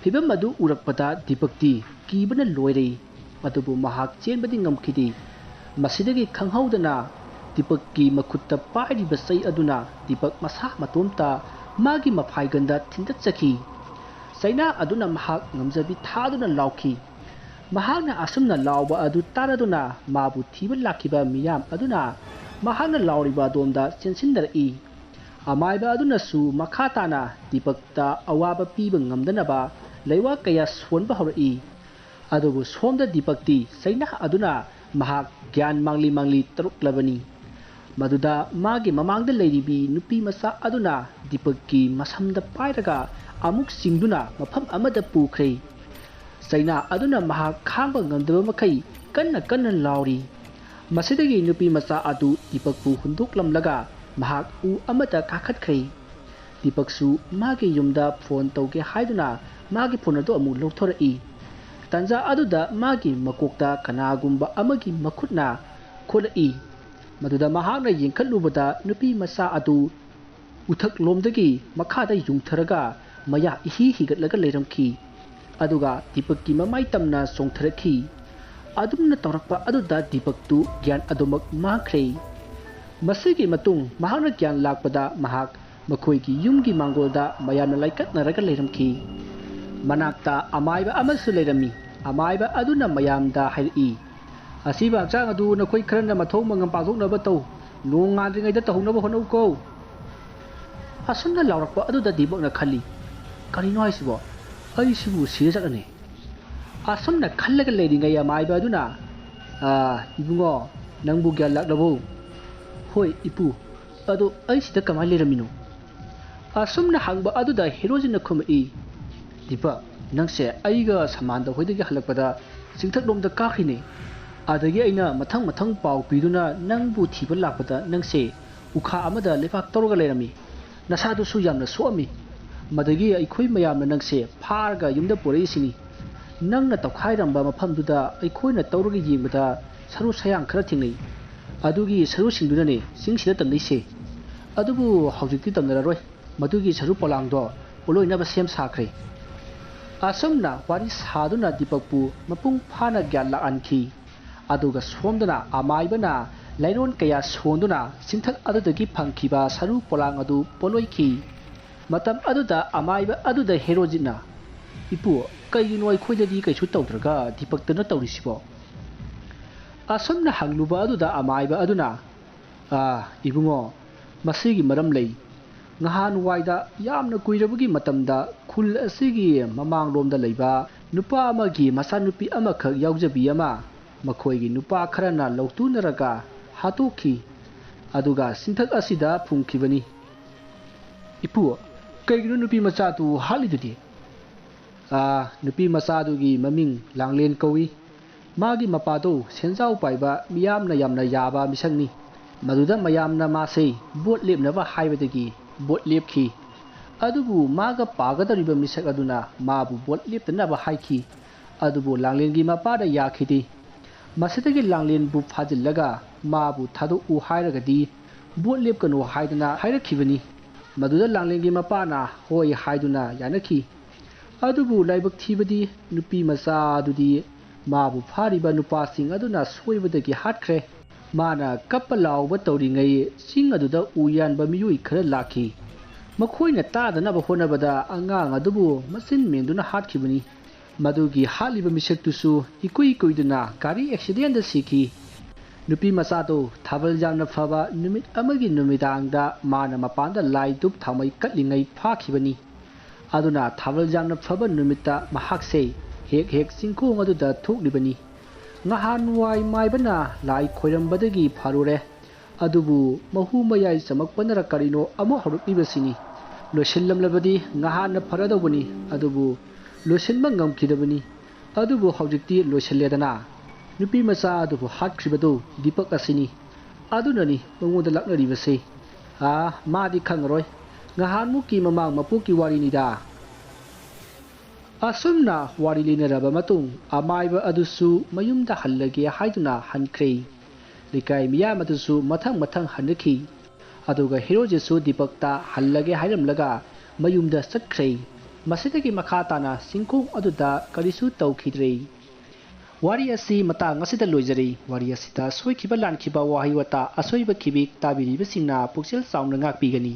ꯐꯤꯚꯝ ꯑꯗꯨ ꯎꯔꯛꯄꯗ ꯗꯤꯄꯛꯇꯤ ꯀꯤꯕꯅ ꯂꯣꯏꯔꯦ꯫ ꯑꯗꯨꯕꯨ ꯃꯍꯥꯛ ꯆꯦꯟꯕꯗꯤ ꯉꯝꯈꯤꯗꯦ꯫ ꯃꯁꯤꯗꯒꯤ ꯈꯪꯍꯧꯗꯅ ꯗꯤꯄꯛꯀꯤ ꯃꯈꯨꯠꯇ ꯄꯥꯏꯔꯤꯕ ꯆꯩ ꯑꯗꯨꯅ ꯗꯤꯄꯛ ꯃꯁꯥ ꯃꯇꯣꯝꯇ ꯃꯥꯒꯤ ꯃꯐꯥꯏꯒꯟꯗ ꯊꯤꯟꯗꯠꯆꯈꯤ꯫ ꯆꯩꯅꯥ ꯑꯗꯨꯅ ꯃꯍꯥꯛ ꯉꯝꯖꯕꯤ ꯊꯥꯗꯨꯅ ꯂꯥꯎꯈꯤ꯫ ꯃꯍꯥꯛꯅ ꯑꯁꯨꯝꯅ ꯂꯥꯎꯕ ꯑꯗꯨ ꯇꯥꯔꯗꯨꯅ ꯃꯥꯕꯨ ꯊꯤꯕ ꯂꯥꯛꯈꯤꯕ ꯃꯤꯌꯥꯝ ꯑꯗꯨꯅ ꯃꯍꯥꯛꯅ ꯂꯥꯎꯔꯤꯕ ꯑꯗꯣꯝꯗ ꯆꯦꯟꯁꯤꯟꯅꯔꯛꯏ꯫ ꯑꯃꯥꯏꯕ ꯑꯗꯨꯅꯁꯨ ꯃꯈꯥ ꯇꯥꯅ ꯗꯤꯄꯛꯇ ꯑꯋꯥꯕ ꯄꯤꯕ ꯉꯝꯗꯅꯕ ꯂꯩꯋꯥ ꯀꯌꯥ ꯁꯣꯟꯕ ꯍꯧꯔꯛꯏ꯫ ꯑꯗꯨꯕꯨ ꯁꯣꯝꯗ ꯗꯤꯄꯛꯇꯤ ꯆꯩꯅꯥ ꯑꯗꯨꯅ ꯃꯍꯥꯛ ꯒ꯭ꯌꯥꯟ ꯃꯥꯡꯂꯤ ꯃꯥꯡꯂꯤ ꯇꯧꯔꯛꯂꯕꯅꯤ꯫ ꯃꯗꯨꯗ ꯃꯥꯒꯤ ꯃꯃꯥꯡꯗ ꯂꯩꯔꯤꯕꯤ ꯅꯨꯄꯤ ꯃꯆꯥ ꯑꯗꯨꯅ ꯗꯤꯄꯛꯀꯤ ꯃꯁꯝꯗ ꯄꯥꯏꯔꯒ ꯑꯃꯨꯛ ꯆꯤꯡꯗꯨꯅ ꯃꯐꯝ ꯑꯃꯗ ꯄꯨꯈ꯭ꯔꯦ꯫ ꯆꯩꯅꯥ ꯑꯗꯨꯅ ꯃꯍꯥꯛ ꯈꯥꯡꯕ ꯉꯝꯗꯕ ꯃꯈꯩ ꯀꯟꯅ ꯀꯟꯅ ꯂꯥꯎꯔꯤ꯫ ꯃꯁꯤꯗꯒꯤ ꯅꯨꯄꯤ ꯃꯆꯥ ꯑꯗꯨ ꯗꯤꯄꯛꯄꯨ ꯍꯨꯟꯗꯣꯛꯂꯝꯂꯒ ꯃꯍꯥꯛ ꯎ ꯑꯃꯗ ꯀꯥꯈꯠꯈ꯭ꯔꯦ꯫ ꯗꯤꯄꯛꯁꯨ ꯃꯥꯒꯤ ꯌꯨꯝꯗ ꯐꯣꯟ ꯇꯧꯒꯦ ꯍꯥꯏꯗꯨꯅ ꯃꯥꯒꯤ ꯐꯣꯟ ꯑꯗꯨ ꯑꯃꯨꯛ ꯂꯧꯊꯣꯔꯛꯏ꯫ ꯇꯥꯟꯖꯥ ꯑꯗꯨꯗ ꯃꯥꯒꯤ ꯃꯀꯣꯛꯇ ꯀꯅꯥꯒꯨꯝꯕ ꯑꯃꯒꯤ ꯃꯈꯨꯠꯅ ꯈꯣꯠꯂꯛꯏ꯫ ꯃꯗꯨꯗ ꯃꯍꯥꯛꯅ ꯌꯦꯡꯈꯠꯂꯨꯕꯗ ꯅꯨꯄꯤ ꯃꯆꯥ ꯑꯗꯨ ꯎꯊꯛꯂꯣꯝꯗꯒꯤ ꯃꯈꯥꯗ ꯌꯨꯡꯊꯔꯒ ꯃꯌꯥ ꯏꯍꯤ ꯍꯤꯒꯠꯂꯒ ꯂꯩꯔꯝꯈꯤ꯫ ꯑꯗꯨꯒ ꯗꯤꯄꯛꯀꯤ ꯃꯃꯥꯏ ꯇꯝꯅ ꯆꯣꯡꯊꯔꯛꯈꯤ꯫ ꯑꯗꯨꯝꯅ ꯇꯧꯔꯛꯄ ꯑꯗꯨꯗ ꯗꯤꯄꯛꯇꯨ ꯒ꯭ꯌꯥꯟ ꯑꯗꯨꯃꯛ ꯃꯥꯡꯈ꯭ꯔꯦ꯫ ꯃꯁꯤꯒꯤ ꯃꯇꯨꯡ ꯃꯍꯥꯛꯅ ꯒ꯭ꯌꯥꯟ ꯂꯥꯛꯄꯗ ꯃꯍꯥꯛ ꯃꯈꯣꯏꯒꯤ ꯌꯨꯝꯒꯤ ꯃꯥꯡꯒꯣꯜꯗ ꯃꯌꯥꯝꯅ ꯂꯥꯏꯀꯠꯅꯔꯒ ꯂꯩꯔꯝꯈꯤ꯫ ꯃꯅꯥꯛꯇ ꯑꯃꯥꯏꯕ ꯑꯃꯁꯨ ꯂꯩꯔꯝꯃꯤ꯫ ꯑꯃꯥꯏꯕ ꯑꯗꯨꯅ ꯃꯌꯥꯝꯗ ꯍꯥꯏꯔꯛꯏ, "ꯑꯁꯤꯕ ꯍꯛꯆꯥꯡ ꯑꯗꯨ ꯅꯈꯣꯏ ꯈꯔꯅ ꯃꯊꯧ ꯃꯉꯝ ꯄꯥꯡꯊꯣꯛꯅꯕ ꯇꯧ꯫ ꯅꯣꯡ ꯉꯥꯟꯗ꯭ꯔꯤꯉꯩꯗ ꯇꯧꯍꯧꯅꯕ ꯍꯣꯠꯅꯧꯀꯣ꯫" ꯑꯁꯨꯝꯅ ꯂꯥꯎꯔꯛꯄ ꯑꯗꯨꯗ ꯗꯤꯄꯛꯅ ꯈꯜꯂꯤ, "ꯀꯔꯤꯅꯣ ꯍꯥꯏꯁꯤꯕꯣ? ꯑꯩꯁꯤꯕꯨ ꯁꯤꯔ ꯆꯠꯂꯅꯤ?" ꯑꯁꯨꯝꯅ ꯈꯜꯂꯒ ꯂꯩꯔꯤꯉꯩ ꯑꯃꯥꯏꯕ ꯑꯗꯨꯅ, "ꯑꯥ, ꯏꯕꯨꯡꯉꯣ, ꯅꯪꯕꯨ ꯒ꯭ꯌꯥꯟ ꯂꯥꯛꯂꯕꯣ?" "ꯍꯣꯏ, ꯏꯄꯨ꯫ ꯑꯗꯣ ꯑꯩ ꯁꯤꯗ ꯀꯃꯥꯏꯅ ꯂꯩꯔꯝꯃꯤꯅꯣ?" ꯑꯁꯨꯝꯅ ꯍꯪꯕ ꯑꯗꯨꯗ ꯍꯦꯔꯣꯖꯤꯠꯅ ꯈꯨꯝꯃꯛꯏ, "ꯗꯤꯄꯛ, ꯅꯪꯁꯦ ꯑꯩꯒ ꯁꯃꯥꯟꯗ ꯍꯣꯏꯗꯒꯤ ꯍꯜꯂꯛꯄꯗ ꯆꯤꯡꯊꯛꯂꯣꯝꯗ ꯀꯥꯈ꯭ꯔꯤꯅꯦ꯫ ꯑꯗꯒꯤ ꯑꯩꯅ ꯃꯊꯪ ꯃꯊꯪ ꯄꯥꯎ ꯄꯤꯗꯨꯅ ꯅꯪꯕꯨ ꯊꯤꯕ ꯂꯥꯛꯄꯗ ꯅꯪꯁꯦ ꯎꯈꯥ ꯑꯃꯗ ꯂꯩꯕꯥꯛ ꯇꯧꯔꯒ ꯂꯩꯔꯝꯃꯤ꯫ ꯅꯁꯥꯗꯨꯁꯨ ꯌꯥꯝꯅ ꯁꯣꯛꯑꯝꯃꯤ꯫ ꯃꯗꯒꯤ ꯑꯩꯈꯣꯏ ꯃꯌꯥꯝꯅ ꯅꯪꯁꯦ ꯐꯥꯔꯒ ꯌꯨꯝꯗ ꯄꯨꯔꯛꯏꯁꯤꯅꯤ꯫ ꯅꯪꯅ ꯇꯧꯈꯥꯏꯔꯝꯕ ꯃꯐꯝꯗꯨꯗ ꯑꯩꯈꯣꯏꯅ ꯇꯧꯔꯒ ꯌꯦꯡꯕꯗ ꯁꯔꯨ ꯁꯌꯥꯡ ꯈꯔ ꯊꯦꯡꯅꯩ꯫ ꯑꯗꯨꯒꯤ ꯁꯔꯨꯁꯤꯡꯗꯨꯅꯅꯦ ꯆꯤꯡꯁꯤꯗ ꯇꯝꯅꯩꯁꯦ꯫ ꯑꯗꯨꯕꯨ ꯍꯧꯖꯤꯛꯇꯤ ꯇꯝꯅꯔꯔꯣꯏ꯫ ꯃꯗꯨꯒꯤ ꯁꯔꯨ ꯄꯣꯂꯥꯡꯗꯣ ꯄꯣꯠꯂꯣꯏꯅꯕ ꯁꯦꯝ ꯁꯥꯈ꯭ꯔꯦ꯫" ꯑꯁꯨꯝꯅ ꯋꯥꯔꯤ ꯁꯥꯗꯨꯅ ꯗꯤꯄꯛꯄꯨ ꯃꯄꯨꯡ ꯐꯥꯅ ꯒ꯭ꯌꯥꯟ ꯂꯥꯛꯍꯟꯈꯤ꯫ ꯑꯗꯨꯒ ꯁꯣꯝꯗꯅ ꯑꯃꯥꯏꯕꯅ ꯂꯩꯔꯣꯟ ꯀꯌꯥ ꯁꯣꯟꯗꯨꯅ ꯆꯤꯡꯊꯛ ꯑꯗꯨꯗꯒꯤ ꯐꯪꯈꯤꯕ ꯁꯔꯨ ꯄꯣꯂꯥꯡ ꯑꯗꯨ ꯄꯣꯠꯂꯣꯏꯈꯤ꯫ ꯃꯇꯝ ꯑꯗꯨꯗ ꯑꯃꯥꯏꯕ ꯑꯗꯨꯗ ꯍꯦꯔꯣꯖꯤꯠꯅ, "ꯏꯄꯨ, ꯀꯩꯒꯤꯅꯣ ꯑꯩꯈꯣꯏꯗꯗꯤ ꯀꯩꯁꯨ ꯇꯧꯗ꯭ꯔꯒ ꯗꯤꯄꯛꯇꯅ ꯇꯧꯔꯤꯁꯤꯕꯣ?" ꯑꯁꯨꯝꯅ ꯍꯪꯂꯨꯕ ꯑꯗꯨꯗ ꯑꯃꯥꯏꯕ ꯑꯗꯨꯅ, "ꯑꯥ, ꯏꯕꯨꯡꯉꯣ, ꯃꯁꯤꯒꯤ ꯃꯔꯝ ꯂꯩ꯫ ꯉꯍꯥꯟꯋꯥꯏꯗ ꯌꯥꯝꯅ ꯀꯨꯏꯔꯕꯒꯤ ꯃꯇꯝꯗ ꯈꯨꯜ ꯑꯁꯤꯒꯤ ꯃꯃꯥꯡꯂꯣꯝꯗ ꯂꯩꯕ ꯅꯨꯄꯥ ꯑꯃꯒꯤ ꯃꯆꯥꯅꯨꯄꯤ ꯑꯃꯈꯛ ꯌꯥꯎꯖꯕꯤ ꯑꯃ ꯃꯈꯣꯏꯒꯤ ꯅꯨꯄꯥ ꯈꯔꯅ ꯂꯧꯇꯨꯅꯔꯒ ꯍꯥꯠꯇꯣꯛꯈꯤ꯫ ꯑꯗꯨꯒ ꯆꯤꯡꯊꯛ ꯑꯁꯤꯗ ꯐꯨꯝꯈꯤꯕꯅꯤ꯫" "ꯏꯄꯨ, ꯀꯩꯒꯤꯅꯣ ꯅꯨꯄꯤ ꯃꯆꯥꯗꯨ ꯍꯥꯠꯂꯤꯗꯨꯗꯤ?" "ꯑꯥ, ꯅꯨꯄꯤ ꯃꯆꯥꯗꯨꯒꯤ ꯃꯃꯤꯡ ꯂꯥꯡꯂꯦꯟ ꯀꯧꯏ꯫ ꯃꯥꯒꯤ ꯃꯄꯥꯗꯣ ꯁꯦꯟꯖꯥꯎ ꯄꯥꯏꯕ, ꯃꯤꯌꯥꯝꯅ ꯌꯥꯝꯅ ꯌꯥꯕ ꯃꯤꯁꯛꯅꯤ꯫ ꯃꯗꯨꯗ ꯃꯌꯥꯝꯅ ꯃꯥꯁꯦ ꯚꯣꯠ ꯂꯦꯞꯅꯕ ꯍꯥꯏꯕꯗꯒꯤ ꯚꯣꯠ ꯂꯦꯞꯈꯤ꯫ ꯑꯗꯨꯕꯨ ꯃꯥꯒ ꯄꯥꯒꯗꯧꯔꯤꯕ ꯃꯤꯁꯛ ꯑꯗꯨꯅ ꯃꯥꯕꯨ ꯚꯣꯠ ꯂꯦꯞꯇꯅꯕ ꯍꯥꯏꯈꯤ꯫ ꯑꯗꯨꯕꯨ ꯂꯥꯡꯂꯦꯟꯒꯤ ꯃꯄꯥꯗ ꯌꯥꯈꯤꯗꯦ꯫ ꯃꯁꯤꯗꯒꯤ ꯂꯥꯡꯂꯦꯟꯕꯨ ꯐꯥꯖꯤꯜꯂꯒ ꯃꯥꯕꯨ ꯊꯥꯗꯣꯛꯎ ꯍꯥꯏꯔꯒꯗꯤ ꯚꯣꯠ ꯂꯦꯞꯀꯅꯨ ꯍꯥꯏꯗꯅ ꯍꯥꯏꯔꯛꯈꯤꯕꯅꯤ꯫ ꯃꯗꯨꯗ ꯂꯥꯡꯂꯦꯟꯒꯤ ꯃꯄꯥꯅ ꯍꯣꯏ ꯍꯥꯏꯗꯨꯅ ꯌꯥꯅꯈꯤ꯫ ꯑꯗꯨꯕꯨ ꯂꯥꯏꯕꯛ ꯊꯤꯕꯗꯤ ꯅꯨꯄꯤ ꯃꯆꯥ ꯑꯗꯨꯗꯤ ꯃꯥꯕꯨ ꯐꯥꯔꯤꯕ ꯅꯨꯄꯥꯁꯤꯡ ꯑꯗꯨꯅ ꯁꯣꯏꯕꯗꯒꯤ ꯍꯥꯠꯈ꯭ꯔꯦ꯫ ꯃꯥꯅ ꯀꯞꯄ ꯂꯥꯎꯕ ꯇꯧꯔꯤꯉꯩ ꯆꯤꯡ ꯑꯗꯨꯗ ꯎ ꯌꯥꯟꯕ ꯃꯤꯑꯣꯏ ꯈꯔ ꯂꯥꯛꯈꯤ꯫ ꯃꯈꯣꯏꯅ ꯇꯥꯗꯅꯕ ꯍꯣꯠꯅꯕꯗ ꯑꯉꯥꯡ ꯑꯗꯨꯕꯨ ꯃꯆꯤꯟ ꯃꯦꯟꯗꯨꯅ ꯍꯥꯠꯈꯤꯕꯅꯤ꯫ ꯃꯗꯨꯒꯤ ꯍꯥꯠꯂꯤꯕ ꯃꯤꯁꯛꯇꯨꯁꯨ ꯏꯀꯨꯏ ꯀꯨꯏꯗꯅ ꯒꯥꯔꯤ ꯑꯦꯛꯁꯤꯗꯦꯟꯗ ꯁꯤꯈꯤ꯫ ꯅꯨꯄꯤ ꯃꯆꯥꯗꯨ ꯊꯥꯕꯜ ꯌꯥꯝꯅ ꯐꯕ ꯅꯨꯃꯤꯠ ꯑꯃꯒꯤ ꯅꯨꯃꯤꯗꯥꯡꯗ ꯃꯥꯅ ꯃꯄꯥꯟꯗ ꯂꯥꯏ ꯙꯨꯞ ꯊꯥꯎꯃꯩ ꯀꯠꯂꯤꯉꯩ ꯐꯥꯈꯤꯕꯅꯤ꯫ ꯑꯗꯨꯅ ꯊꯥꯕꯜ ꯌꯥꯝꯅ ꯐꯕ ꯅꯨꯃꯤꯠꯇ ꯃꯍꯥꯛꯁꯦ ꯍꯦꯛ ꯍꯦꯛ ꯆꯤꯡꯈꯣꯡ ꯑꯗꯨꯗ ꯊꯣꯛꯂꯤꯕꯅꯤ꯫ ꯉꯍꯥꯟꯋꯥꯏ ꯃꯥꯏꯕꯅ ꯂꯥꯏ ꯈꯣꯏꯔꯝꯕꯗꯒꯤ ꯐꯔꯨꯔꯦ꯫ ꯑꯗꯨꯕꯨ ꯃꯍꯨ ꯃꯌꯥꯏ ꯆꯃꯛꯄꯅꯔ ꯀꯔꯤꯅꯣ ꯑꯃꯨꯛ ꯍꯧꯔꯛꯂꯤꯕꯁꯤꯅꯤ꯫ ꯂꯣꯏꯁꯤꯜꯂꯝꯂꯕꯗꯤ ꯉꯍꯥꯟꯅ ꯐꯔꯗꯧꯕꯅꯤ, ꯑꯗꯨꯕꯨ ꯂꯣꯏꯁꯤꯟꯕ ꯉꯝꯈꯤꯗꯕꯅꯤ꯫ ꯑꯗꯨꯕꯨ ꯍꯧꯖꯤꯛꯇꯤ ꯂꯣꯏꯁꯤꯜꯂꯦꯗꯅ꯫ ꯅꯨꯄꯤ ꯃꯆꯥ ꯑꯗꯨꯕꯨ ꯍꯥꯠꯈ꯭ꯔꯤꯕꯗꯨ ꯗꯤꯄꯛ ꯑꯁꯤꯅꯤ꯫ ꯑꯗꯨꯅꯅꯤ ꯃꯉꯣꯟꯗ ꯂꯥꯛꯅꯔꯤꯕꯁꯦ꯫ ꯑꯥ, ꯃꯥꯗꯤ ꯈꯪꯉꯔꯣꯏ꯫ ꯉꯍꯥꯟꯃꯨꯛꯀꯤ ꯃꯃꯥꯡ ꯃꯄꯣꯛꯀꯤ ꯋꯥꯔꯤꯅꯤꯗ꯫ ꯑꯁꯨꯝꯅ ꯋꯥꯔꯤ ꯂꯤꯅꯔꯕ ꯃꯇꯨꯡ ꯑꯃꯥꯏꯕ ꯑꯗꯨꯁꯨ ꯃꯌꯨꯝꯗ ꯍꯜꯂꯒꯦ ꯍꯥꯏꯗꯨꯅ ꯍꯟꯈ꯭ꯔꯦ꯫ ꯂꯩꯀꯥꯏ ꯃꯤꯌꯥꯝ ꯑꯗꯨꯁꯨ ꯃꯊꯪ ꯃꯊꯪ ꯍꯟꯅꯈꯤ꯫ ꯑꯗꯨꯒ ꯍꯦꯔꯣꯖꯤꯠꯁꯨ ꯗꯤꯄꯛꯇ ꯍꯜꯂꯒꯦ ꯍꯥꯏꯔꯝꯂꯒ ꯃꯌꯨꯝꯗ ꯆꯠꯈ꯭ꯔꯦ꯫ ꯃꯁꯤꯗꯒꯤ ꯃꯈꯥ ꯇꯥꯅ ꯆꯤꯡꯈꯣꯡ ꯑꯗꯨꯗ ꯀꯔꯤꯁꯨ ꯇꯧꯈꯤꯗ꯭ꯔꯦ꯫ ꯋꯥꯔꯤ ꯑꯁꯤ ꯃꯇꯥꯡ ꯑꯁꯤꯗ ꯂꯣꯏꯖꯔꯦ꯫ ꯋꯥꯔꯤ ꯑꯁꯤꯗ ꯁꯣꯏꯈꯤꯕ ꯂꯥꯟꯈꯤꯕ ꯋꯥꯍꯩ ꯋꯥꯇꯥ ꯑꯁꯣꯏꯕ ꯈꯤꯕꯤꯛ ꯇꯥꯕꯤꯔꯤꯕꯁꯤꯡꯅ ꯄꯨꯛꯆꯦꯜ ꯆꯥꯎꯅ ꯉꯥꯛꯄꯤꯒꯅꯤ꯫